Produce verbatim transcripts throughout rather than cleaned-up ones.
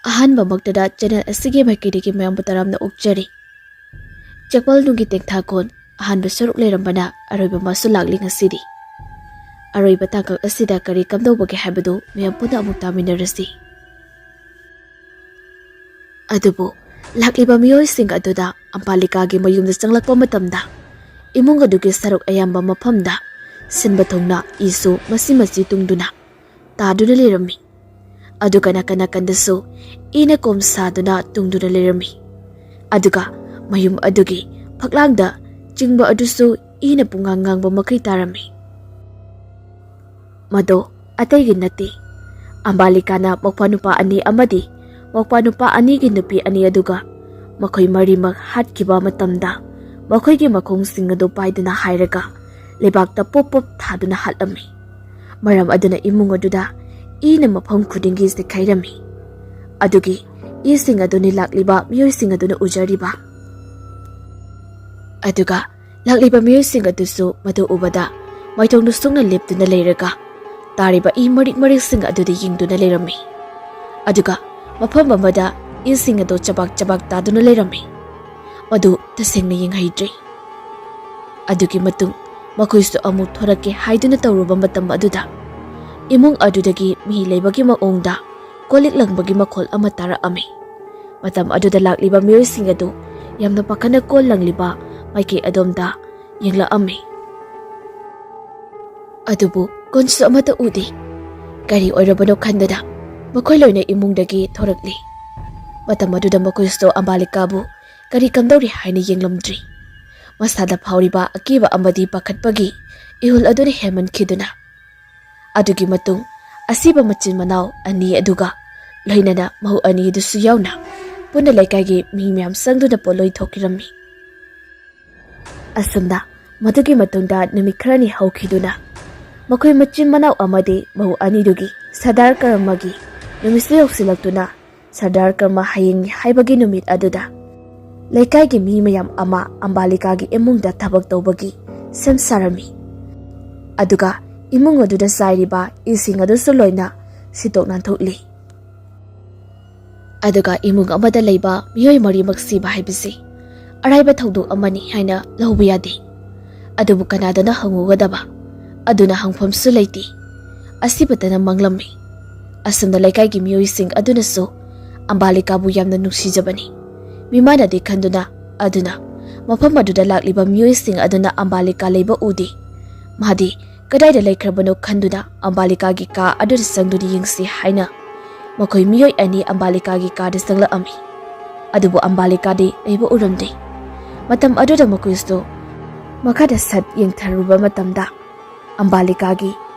ꯑꯍꯥꯟꯕꯃꯛꯇꯗ channel ꯑꯁꯤꯒꯤ ꯃꯥꯏꯀꯩꯗꯒꯤ ꯃꯌꯥꯝꯕꯨ ꯇꯔꯥꯝꯅ ꯑꯣꯛꯆꯔꯤ꯫ ꯆꯦꯛꯄꯜ ꯅꯨꯡꯒꯤ ꯇꯦꯡꯊꯥꯈꯣꯟ ꯑꯍꯥꯟꯕ ꯁꯔꯨꯛ ꯂꯩꯔꯝꯕꯅ ꯑꯔꯣꯏꯕ ꯃꯥꯁꯨ ꯂꯥꯛꯂꯤ ꯉꯁꯤꯗꯤ꯫ ꯑꯔꯣꯏꯕ ꯇꯥꯡꯀꯛ ꯑꯁꯤꯗ ꯀꯔꯤ ꯀꯝꯗꯧꯕꯒꯦ ꯍꯥꯏꯕꯗꯨ ꯃꯌꯥꯝ ꯄꯨꯟꯅ ꯑꯃꯨꯛ ꯇꯥꯃꯤꯟꯅꯔꯁꯤ꯫ ꯑꯗꯨꯕꯨ ꯂꯥꯛꯂꯤꯕ ꯃꯤꯑꯣꯏꯁꯤꯡ ꯑꯗꯨꯗ ꯑꯝꯕꯥꯂꯤꯀꯥꯒꯤ ꯃꯌꯨꯝꯗ ꯆꯪꯂꯛꯄ ꯃꯇꯝꯗ ꯏꯃꯨꯡ ꯑꯗꯨꯒꯤ ꯁꯔꯨꯛ ꯑꯌꯥꯝꯕ ꯃꯐꯝꯗ ꯁꯤꯟꯕ ꯊꯨꯡꯅ ꯏꯁꯨ ꯃꯆꯤ ꯃꯆꯤ ꯇꯨꯡꯗꯨꯅ ꯇꯥꯗꯨꯅ ꯂꯩꯔꯝꯃꯤ꯫ ꯑꯗꯨꯒ ꯅꯥꯀꯟ ꯅꯥꯀꯟꯗꯁꯨ ꯏꯅ ꯀꯣꯝ ꯁꯥꯗꯨꯅ ꯇꯨꯡꯗꯨꯅ ꯂꯩꯔꯝꯃꯤ꯫ ꯑꯗꯨꯒ ꯃꯌꯨꯝ ꯑꯗꯨꯒꯤ ꯐꯛꯂꯥꯡꯗ ꯆꯤꯡꯕ ꯑꯗꯨꯁꯨ ꯏꯅ ꯄꯨꯡꯉꯥꯡ ꯉꯥꯡꯕ ꯃꯈꯩ ꯇꯥꯔꯝꯃꯤ꯫ ꯃꯗꯣ ꯑꯇꯩꯒꯤ ꯅꯠꯇꯦ, ꯑꯝꯕꯥꯂꯤꯀꯥꯅ ꯃꯧꯄ꯭ꯋꯥ ꯅꯨꯄꯥ ꯑꯅꯤ ꯑꯃꯗꯤ ꯃꯧꯄ꯭ꯋꯥ ꯅꯨꯄꯥ ꯑꯅꯤꯒꯤ ꯅꯨꯄꯤ ꯑꯅꯤ ꯑꯗꯨꯒ ꯃꯈꯣꯏ ꯃꯔꯤꯃꯛ ꯍꯥꯠꯈꯤꯕ ꯃꯇꯝꯗ ꯃꯈꯣꯏꯒꯤ ꯃꯈꯣꯡꯁꯤꯡ ꯑꯗꯨ ꯄꯥꯏꯗꯨꯅ ꯍꯥꯏꯔꯒ ꯂꯩꯕꯥꯛꯇ ꯄꯣꯞ ꯄꯣꯞ ꯊꯥꯗꯨꯅ ꯍꯥꯠꯂꯝꯃꯤ꯫ ꯃꯔꯝ ꯑꯗꯨꯅ ꯏꯃꯨꯡ ꯑꯗꯨꯗ ꯏꯅ ꯃꯐꯝ ꯈꯨꯗꯤꯡꯒꯤ ꯆꯤꯛꯈꯥꯏꯔꯝꯃꯤ꯫ ꯑꯗꯨꯒꯤ ꯏꯁꯤꯡ ꯑꯗꯨꯅꯤ ꯂꯥꯛꯂꯤꯕ ꯃꯤꯑꯣꯏꯁꯤꯡ ꯑꯗꯨꯅ ꯎꯖꯔꯤꯕ꯫ ꯑꯗꯨꯒ ꯂꯥꯛꯂꯤꯕ ꯃꯤꯑꯣꯏꯁꯤꯡ ꯑꯗꯨꯁꯨ ꯃꯗꯨ ꯎꯕꯗ ꯃꯥꯏꯊꯣꯡꯗꯨ ꯁꯨꯡꯅ ꯂꯦꯞꯇꯨꯅ ꯂꯩꯔꯒ ꯇꯥꯔꯤꯕ ꯏ ꯃꯔꯤꯛ ꯃꯔꯤꯛꯁꯤꯡ ꯑꯗꯨꯗ ꯌꯦꯡꯗꯨꯅ ꯂꯩꯔꯝꯃꯤ꯫ ꯑꯗꯨꯒ ꯃꯐꯝ ꯑꯃꯗ ꯏꯁꯤꯡ ꯑꯗꯨ ꯆꯕꯥꯛ ꯆꯕꯥꯛ ꯇꯥꯗꯨꯅ ꯂꯩꯔꯝꯃꯤ꯫ ꯃꯗꯨ ꯇꯁꯦꯡꯅ ꯌꯦꯡꯍꯩꯗ꯭ꯔꯦ꯫ ꯑꯗꯨꯒꯤ ꯃꯇꯨꯡ ꯃꯈꯣꯏꯁꯨ ꯑꯃꯨꯛ ꯊꯣꯔꯛꯀꯦ ꯍꯥꯏꯗꯨꯅ ꯇꯧꯔꯨꯕ ꯃꯇꯝ ꯑꯗꯨꯗ ꯏꯃꯨꯡ ꯑꯗꯨꯗꯒꯤ ꯃꯤ ꯂꯩꯕꯒꯤ ꯃꯑꯣꯡꯗ ꯀꯣꯜꯂꯤꯛ ꯂꯪꯕꯒꯤ ꯃꯈꯣꯜ ꯑꯃ ꯇꯥꯔꯛꯑꯝꯃꯤ꯫ ꯃꯇꯝ ꯑꯗꯨꯗ ꯂꯥꯛꯂꯤꯕ ꯃꯤꯑꯣꯏꯁꯤꯡ ꯑꯗꯨ ꯌꯥꯝꯅ ꯄꯥꯈꯠꯅ ꯀꯣꯜ ꯂꯪꯂꯤꯕ ꯃꯥꯏꯀꯩ ꯑꯗꯣꯝꯗ ꯌꯦꯡꯂꯛꯑꯝꯃꯤ꯫ ꯑꯗꯨꯕꯨ ꯀꯣꯟꯁꯨ ꯑꯃꯠꯇ ꯎꯗꯦ꯫ ꯀꯔꯤ ꯑꯣꯏꯔꯕꯅꯣ ꯈꯟꯕꯗ ꯃꯈꯣꯏ ꯂꯣꯏꯅ ꯏꯃꯨꯡꯗꯒꯤ ꯊꯣꯔꯛꯂꯤ꯫ ꯃꯇꯝ ꯑꯗꯨꯗ ꯃꯈꯣꯏꯁꯨ ꯑꯝꯕꯥꯂꯤꯀꯥꯕꯨ ꯀꯔꯤ ꯀꯝꯗꯧꯔꯤ ꯍꯥꯏꯅ ꯌꯦꯡꯂꯝꯗ꯭ꯔꯤ꯫ ꯃꯁꯥꯗ ꯐꯥꯎꯔꯤꯕ ꯑꯀꯤꯕ ꯑꯃꯗꯤ ꯄꯥꯈꯠꯄꯒꯤ ꯏꯍꯨꯜ ꯑꯗꯨꯅ ꯍꯦꯟꯃꯟꯈꯤꯗꯨꯅ꯫ ꯑꯗꯨꯒꯤ ꯃꯇꯨꯡ ꯑꯁꯤꯕ ꯃꯆꯤꯟ ꯃꯅꯥꯎ ꯑꯅꯤ ꯑꯗꯨꯒ ꯂꯣꯏꯅꯅ ꯃꯍꯨ ꯑꯅꯤ ꯑꯗꯨꯁꯨ ꯌꯥꯎꯅ ꯄꯨꯟꯅ ꯂꯩꯀꯥꯏꯒꯤ ꯃꯤ ꯃꯌꯥꯝ ꯆꯪꯗꯨꯅ ꯄꯣꯠꯂꯣꯏ ꯊꯣꯛꯈꯤꯔꯝꯃꯤ꯫ ꯑꯁꯨꯝꯅ ꯃꯗꯨꯒꯤ ꯃꯇꯨꯡꯗ ꯅꯨꯃꯤꯠ ꯈꯔꯅꯤ ꯍꯧꯈꯤꯗꯨꯅ ꯃꯈꯣꯏ ꯃꯆꯤꯟ ꯃꯅꯥꯎ ꯑꯃꯗꯤ ꯃꯍꯨ ꯑꯅꯤꯗꯨꯒꯤ ꯁꯔꯗꯥꯔ ꯀꯔꯃꯒꯤ ꯅꯨꯃꯤꯠꯁꯨ ꯌꯧꯁꯤꯜꯂꯛꯇꯨꯅ ꯁꯔꯗꯥꯔ ꯀꯔꯃ ꯍꯌꯦꯡꯅꯤ ꯍꯥꯏꯕꯒꯤ ꯅꯨꯃꯤꯠ ꯑꯗꯨꯗ ꯂꯩꯀꯥꯏꯒꯤ ꯃꯤ ꯃꯌꯥꯝ ꯑꯃ ꯑꯝꯕꯥꯂꯤꯀꯥꯒꯤ ꯏꯃꯨꯡꯗ ꯊꯕꯛ ꯇꯧꯕꯒꯤ ꯁꯦꯝ ꯁꯥꯔꯝꯃꯤ꯫ ꯑꯗꯨꯒ ꯏꯃꯨꯡ ꯑꯗꯨꯗ ꯆꯥꯏꯔꯤꯕ ꯏꯁꯤꯡ ꯑꯗꯨꯁꯨ ꯂꯣꯏꯅ ꯁꯤꯠꯇꯣꯛ ꯅꯥꯟꯊꯣꯛꯂꯤ꯫ ꯑꯗꯨꯒ ꯏꯃꯨꯡ ꯑꯃꯗ ꯂꯩꯕ ꯃꯤꯑꯣꯏ ꯃꯔꯤꯃꯛ ꯁꯤꯕ ꯍꯥꯏꯕꯁꯤ ꯑꯔꯥꯏꯕ ꯊꯧꯗꯣꯛ ꯑꯃꯅꯤ ꯍꯥꯏꯅ ꯂꯧꯕ ꯌꯥꯗꯦ꯫ ꯑꯗꯨꯕꯨ ꯀꯅꯥꯗꯅ ꯍꯪꯉꯨꯒꯗꯕ? ꯑꯗꯨꯅ ꯍꯪꯐꯝꯁꯨ ꯂꯩꯇꯦ꯫ ꯑꯁꯤꯕꯇꯅ ꯃꯥꯡꯂꯝꯃꯤ꯫ ꯑꯁꯨꯝꯅ ꯂꯩꯀꯥꯏꯒꯤ ꯃꯤꯑꯣꯏꯁꯤꯡ ꯑꯗꯨꯅꯁꯨ ꯑꯝꯕꯥꯂꯤꯀꯥꯕꯨ ꯌꯥꯝꯅ ꯅꯨꯡꯁꯤꯖꯕꯅꯤ꯫ ꯃꯤꯃꯥꯟꯅꯗꯦ ꯈꯟꯗꯨꯅ, ꯑꯗꯨꯅ ꯃꯐꯝ ꯑꯗꯨꯗ ꯂꯥꯛꯂꯤꯕ ꯃꯤꯑꯣꯏꯁꯤꯡ ꯑꯗꯨꯅ ꯑꯝꯕꯥꯂꯤꯀꯥ ꯂꯩꯕ ꯎꯗꯦ꯫ ꯃꯥꯗꯤ ꯀꯗꯥꯏꯗ ꯂꯩꯈ꯭ꯔꯕꯅꯣ ꯈꯟꯗꯨꯅ ꯑꯝꯕꯥꯂꯤꯀꯥꯒꯤ ꯀꯥ ꯑꯗꯨꯗ ꯆꯪꯗꯨꯅ ꯌꯦꯡꯁꯤ ꯍꯥꯏꯅ ꯃꯈꯣꯏ ꯃꯤꯑꯣꯏ ꯑꯅꯤ ꯑꯝꯕꯥꯂꯤꯀꯥꯒꯤ ꯀꯥꯗ ꯆꯪꯂꯛꯑꯝꯃꯤ꯫ ꯑꯗꯨꯕꯨ ꯑꯝꯕꯥꯂꯤꯀꯥꯗꯤ ꯂꯩꯕ ꯎꯔꯝꯗꯦ꯫ ꯃꯇꯝ ꯑꯗꯨꯗ ꯃꯈꯣꯏꯁꯨ ꯃꯈꯥꯗ ꯁꯠ ꯌꯦꯡꯊꯔꯨꯕ ꯃꯇꯝꯗ ꯑꯝꯕꯥꯂꯤꯀꯥꯒꯤ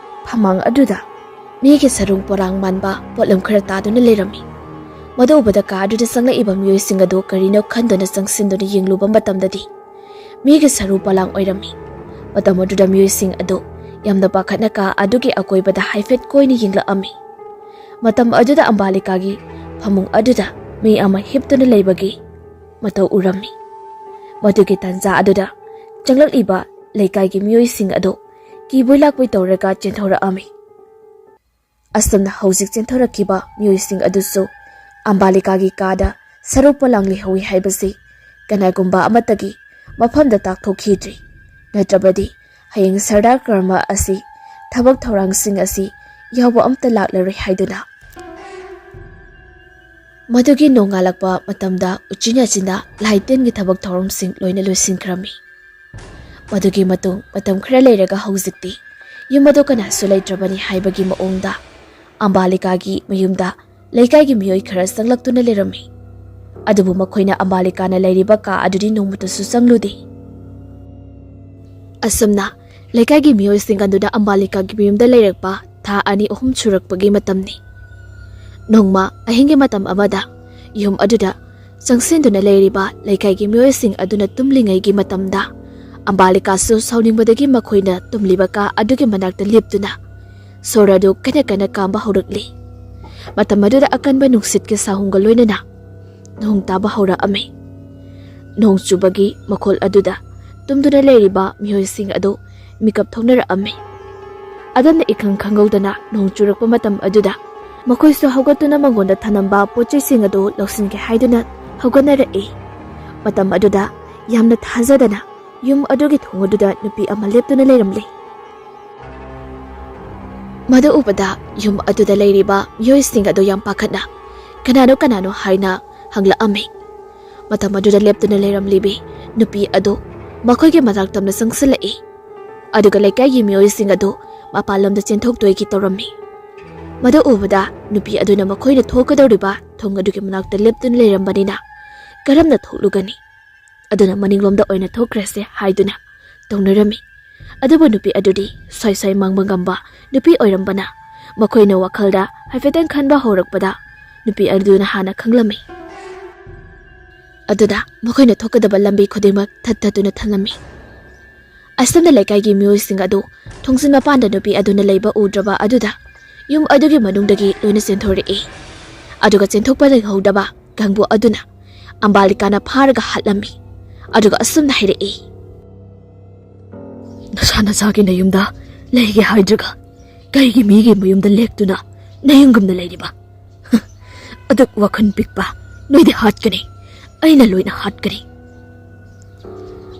ꯐꯃꯥꯡ ꯑꯗꯨꯗ ꯃꯤꯒꯤ ꯁꯔꯨꯡ ꯄꯣꯂꯥꯡ ꯃꯥꯟꯕ ꯄꯣꯠꯂꯝ ꯈꯔ ꯇꯥꯗꯨꯅ ꯂꯩꯔꯝꯃꯤ꯫ ꯃꯗꯨ ꯎꯕꯗ ꯀꯥ ꯑꯗꯨꯗ ꯆꯪꯂꯛꯏꯕ ꯃꯤꯑꯣꯏꯁꯤꯡ ꯑꯗꯨ ꯀꯔꯤꯅꯣ ꯈꯟꯗꯨꯅ ꯆꯪꯁꯤꯟꯗꯨꯅ ꯌꯦꯡꯂꯨꯕ ꯃꯇꯝꯗꯗꯤ ꯃꯤꯒꯤ ꯁꯔꯨ ꯄꯣꯂꯥꯡ ꯑꯣꯏꯔꯝꯃꯤ꯫ ꯃꯇꯝ ꯑꯗꯨꯗ ꯃꯤꯑꯣꯏꯁꯤꯡ ꯑꯗꯨ ꯌꯥꯝꯅ ꯄꯥꯈꯠꯅ ꯀꯥ ꯑꯗꯨꯒꯤ ꯑꯀꯣꯏꯕꯗ ꯍꯥꯏꯐꯦꯠ ꯀꯣꯏꯅ ꯌꯦꯡꯂꯛꯑꯝꯃꯤ꯫ ꯃꯇꯝ ꯑꯗꯨꯗ ꯑꯝꯕꯥꯂꯤꯀꯥꯒꯤ ꯐꯃꯨꯡ ꯑꯗꯨꯗ ꯃꯤ ꯑꯃ ꯍꯤꯞꯇꯨꯅ ꯂꯩꯕꯒꯤ ꯃꯇꯧ ꯎꯔꯝꯃꯤ꯫ ꯃꯗꯨꯒꯤ ꯇꯥꯟꯖꯥ ꯑꯗꯨꯗ ꯆꯪꯂꯛꯂꯤꯕ ꯂꯩꯀꯥꯏꯒꯤ ꯃꯤꯑꯣꯏꯁꯤꯡ ꯑꯗꯨ ꯀꯤꯕꯣꯏ ꯂꯥꯛꯄꯣꯏ ꯇꯧꯔꯒ ꯆꯦꯟꯊꯣꯔꯛꯑꯝꯃꯤ꯫ ꯑꯁꯨꯝꯅ ꯍꯧꯖꯤꯛ ꯆꯦꯟꯊꯣꯔꯛꯈꯤꯕ ꯃꯤꯑꯣꯏꯁꯤꯡ ꯑꯗꯨꯁꯨ ꯑꯝꯕꯥꯂꯤꯀꯥꯒꯤ ꯀꯥꯗ ꯁꯔꯨ ꯄꯣꯂꯥꯡ ꯂꯩꯍꯧꯏ ꯍꯥꯏꯕꯁꯤ ꯀꯅꯥꯒꯨꯝꯕ ꯑꯃꯠꯇꯒꯤ ꯃꯐꯝꯗ ꯇꯥꯛꯊꯣꯛꯈꯤꯗ꯭ꯔꯤ꯫ ꯅꯠꯇ꯭ꯔꯕꯗꯤ ꯍꯌꯦꯡ ꯁꯔꯗꯥꯔ ꯀꯔꯃ ꯑꯁꯤ ꯊꯕꯛ ꯊꯧꯔꯥꯡꯁꯤꯡ ꯑꯁꯤ ꯌꯥꯎꯕ ꯑꯝꯇ ꯂꯥꯛꯂꯔꯣꯏ ꯍꯥꯏꯗꯨꯅ꯫ ꯃꯗꯨꯒꯤ ꯅꯣꯡꯉꯥꯜꯂꯛꯄ ꯃꯇꯝꯗ ꯎꯆꯤꯟ ꯅꯥꯆꯤꯟꯅ ꯂꯥꯏ ꯇꯤꯟꯒꯤ ꯊꯕꯛ ꯊꯧꯔꯝꯁꯤꯡ ꯂꯣꯏꯅ ꯂꯣꯏꯁꯤꯟꯈ꯭ꯔꯝꯃꯤ꯫ ꯃꯗꯨꯒꯤ ꯃꯇꯨꯡ ꯃꯇꯝ ꯈꯔ ꯂꯩꯔꯒ ꯍꯧꯖꯤꯛꯇꯤ ꯌꯨꯝ ꯑꯗꯨ ꯀꯅꯥꯁꯨ ꯂꯩꯇ꯭ꯔꯕꯅꯤ ꯍꯥꯏꯕꯒꯤ ꯃꯑꯣꯡꯗ ꯑꯝꯕꯥꯂꯤꯀꯥꯒꯤ ꯃꯌꯨꯝꯗ ꯂꯩꯀꯥꯏꯒꯤ ꯃꯤꯑꯣꯏ ꯈꯔ ꯆꯪꯂꯛꯇꯨꯅ ꯂꯩꯔꯝꯃꯤ꯫ ꯑꯗꯨꯕꯨ ꯃꯈꯣꯏꯅ ꯑꯝꯕꯥꯂꯤꯀꯥꯅ ꯂꯩꯔꯤꯕ ꯀꯥ ꯑꯗꯨꯗꯤ ꯅꯣꯡꯃꯇꯁꯨ ꯆꯪꯂꯨꯗꯦ꯫ ꯑꯁꯨꯝꯅ ꯂꯩꯀꯥꯏꯒꯤ ꯃꯤꯑꯣꯏꯁꯤꯡ ꯑꯗꯨꯅ ꯑꯝꯕꯥꯂꯤꯀꯥꯒꯤ ꯃꯌꯨꯝꯗ ꯂꯩꯔꯛꯄ ꯊꯥ ꯑꯅꯤ ꯑꯍꯨꯝ ꯁꯨꯔꯛꯄꯒꯤ ꯃꯇꯝꯅꯤ꯫ ꯅꯣꯡꯃ ꯑꯍꯤꯡꯒꯤ ꯃꯇꯝ ꯑꯃꯗ ꯌꯨꯝ ꯑꯗꯨꯗ ꯆꯪꯁꯤꯟꯗꯨꯅ ꯂꯩꯔꯤꯕ ꯂꯩꯀꯥꯏꯒꯤ ꯃꯤꯑꯣꯏꯁꯤꯡ ꯑꯗꯨꯅ ꯇꯨꯝꯂꯤꯉꯩꯒꯤ ꯃꯇꯝꯗ ꯑꯝꯕꯥꯂꯤꯀꯥꯁꯨ ꯁꯥꯎꯅꯤꯡꯕꯗꯒꯤ ꯃꯈꯣꯏꯅ ꯇꯨꯝꯂꯤꯕ ꯀꯥ ꯑꯗꯨꯒꯤ ꯃꯅꯥꯛꯇ ꯂꯦꯞꯇꯨꯅ ꯁꯣꯔ ꯑꯗꯨ ꯀꯟꯅ ꯀꯟꯅ ꯀꯥꯝꯕ ꯍꯧꯔꯛꯂꯤ꯫ ꯃꯇꯝ ꯑꯗꯨꯗ ꯑꯀꯟꯕ ꯅꯨꯡꯁꯤꯠꯀꯤ ꯁꯥꯍꯨꯝꯒ ꯂꯣꯏꯅꯅ ꯅꯣꯡ ꯇꯥꯕ ꯍꯧꯔꯛꯑꯝꯃꯤ꯫ ꯅꯣꯡ ꯆꯨꯕꯒꯤ ꯃꯈꯣꯜ ꯑꯗꯨꯗ ꯇꯨꯝꯗꯨꯅ ꯂꯩꯔꯤꯕ ꯃꯤꯑꯣꯏꯁꯤꯡ ꯑꯗꯨ ꯃꯤꯀꯞ ꯊꯣꯛꯅꯔꯛꯑꯝꯃꯤ꯫ ꯑꯗꯨꯝꯅ ꯏꯈꯪ ꯈꯪꯍꯧꯗꯅ ꯅꯣꯡ ꯆꯨꯔꯛꯄ ꯃꯇꯝ ꯑꯗꯨꯗ ꯃꯈꯣꯏꯁꯨ ꯍꯧꯒꯠꯇꯨꯅ ꯃꯉꯣꯟꯗ ꯊꯅꯝꯕ ꯄꯣꯠ ꯆꯩꯁꯤꯡ ꯑꯗꯨ ꯂꯧꯁꯤꯟꯒꯦ ꯍꯥꯏꯗꯨꯅ ꯍꯧꯒꯠꯅꯔꯛꯏ꯫ ꯃꯇꯝ ꯑꯗꯨꯗ ꯌꯥꯝꯅ ꯊꯥꯖꯗꯅ ꯌꯨꯝ ꯑꯗꯨꯒꯤ ꯊꯣꯡ ꯑꯗꯨꯗ ꯅꯨꯄꯤ ꯑꯃ ꯂꯦꯞꯇꯨꯅ ꯂꯩꯔꯝꯂꯤ꯫ ꯃꯗꯨ ꯎꯕꯗ ꯌꯨꯝ ꯑꯗꯨꯗ ꯂꯩꯔꯤꯕ ꯃꯤꯑꯣꯏꯁꯤꯡ ꯑꯗꯨ ꯌꯥꯝ ꯄꯥꯈꯠꯅ ꯀꯅꯥꯅꯣ ꯀꯅꯥꯅꯣ ꯍꯥꯏꯅ ꯍꯪꯂꯛꯑꯝꯃꯤ꯫ ꯃꯇꯝ ꯑꯗꯨꯗ ꯂꯦꯞꯇꯨꯅ ꯂꯩꯔꯝꯂꯤꯕꯤ ꯅꯨꯄꯤ ꯑꯗꯨ ꯃꯈꯣꯏꯒꯤ ꯃꯅꯥꯛ ꯇꯝꯅ ꯆꯪꯁꯤꯜꯂꯛꯏ꯫ ꯑꯗꯨꯒ ꯂꯩꯀꯥꯏꯒꯤ ꯃꯤꯑꯣꯏꯁꯤꯡ ꯑꯗꯨ ꯃꯄꯥꯟꯂꯣꯝꯗ ꯆꯦꯟꯊꯣꯛꯇꯣꯏꯒꯤ ꯇꯧꯔꯝꯃꯤ꯫ ꯃꯗꯨ ꯎꯕꯗ ꯅꯨꯄꯤ ꯑꯗꯨꯅ ꯃꯈꯣꯏꯅ ꯊꯣꯛꯀꯗꯧꯔꯤꯕ ꯊꯣꯡ ꯑꯗꯨꯒꯤ ꯃꯅꯥꯛꯇ ꯂꯦꯞꯇꯨꯅ ꯂꯩꯔꯝꯕꯅꯤꯅ ꯀꯔꯝꯅ ꯊꯣꯛꯂꯨꯒꯅꯤ? ꯑꯗꯨꯅ ꯃꯅꯤꯡꯂꯣꯝꯗ ꯑꯣꯏꯅ ꯊꯣꯛꯈ꯭ꯔꯁꯦ ꯍꯥꯏꯗꯨꯅ ꯇꯧꯅꯔꯝꯃꯤ꯫ ꯑꯗꯨꯕꯨ ꯅꯨꯄꯤ ꯑꯗꯨꯗꯤ ꯁ꯭ꯋꯥꯏ ꯁ꯭ꯋꯥꯏ ꯃꯥꯡꯕ ꯉꯝꯕ ꯅꯨꯄꯤ ꯑꯣꯏꯔꯝꯕꯅ ꯃꯈꯣꯏꯅ ꯋꯥꯈꯜꯗ ꯍꯥꯏꯐꯦꯠꯇꯪ ꯈꯟꯕ ꯍꯧꯔꯛꯄꯗ ꯅꯨꯄꯤ ꯑꯗꯨꯅ ꯍꯥꯟꯅ ꯈꯪꯂꯝꯃꯤ꯫ ꯑꯗꯨꯅ ꯃꯈꯣꯏꯅ ꯊꯣꯛꯀꯗꯕ ꯂꯝꯕꯤ ꯈꯨꯗꯤꯡꯃꯛ ꯊꯠ ꯊꯠꯇꯨꯅ ꯊꯜꯂꯝꯃꯤ꯫ ꯑꯁꯣꯝꯗ ꯂꯩꯀꯥꯏꯒꯤ ꯃꯤꯑꯣꯏꯁꯤꯡ ꯑꯗꯨ ꯊꯣꯡꯖꯤꯟ ꯃꯄꯥꯟꯗ ꯅꯨꯄꯤ ꯑꯗꯨꯅ ꯂꯩꯕ ꯎꯗ꯭ꯔꯕ ꯑꯗꯨꯗ ꯌꯨꯝ ꯑꯗꯨꯒꯤ ꯃꯅꯨꯡꯗꯒꯤ ꯂꯣꯏꯅ ꯆꯦꯟꯊꯣꯔꯛꯏ꯫ ꯑꯗꯨꯒ ꯆꯦꯟꯊꯣꯛꯄ ꯅꯪꯍꯧꯗꯕ ꯀꯥꯡꯕꯨ ꯑꯗꯨꯅ ꯑꯝꯕꯥꯂꯤꯀꯥꯅ ꯐꯥꯔꯒ ꯍꯥꯠꯂꯝꯃꯤ꯫ ꯑꯗꯨꯒ ꯑꯁꯨꯝꯅ ꯍꯥꯏꯔꯛꯏ, "ꯅꯁꯥ ꯅꯁꯥꯒꯤ ꯅꯌꯨꯝꯗ ꯂꯩꯒꯦ ꯍꯥꯏꯗ꯭ꯔꯒ ꯀꯩꯒꯤ ꯃꯤꯒꯤ ꯃꯌꯨꯝꯗ ꯂꯦꯛꯇꯨꯅ ꯅꯌꯨꯝꯒꯨꯝꯅ ꯂꯩꯔꯤꯕ? ꯑꯗꯨꯛ ꯋꯥꯈꯜ ꯄꯤꯛꯄ ꯅꯣꯏꯗꯤ ꯍꯥꯠꯀꯅꯤ, ꯑꯩꯅ ꯂꯣꯏꯅ ꯍꯥꯠꯀꯅꯤ"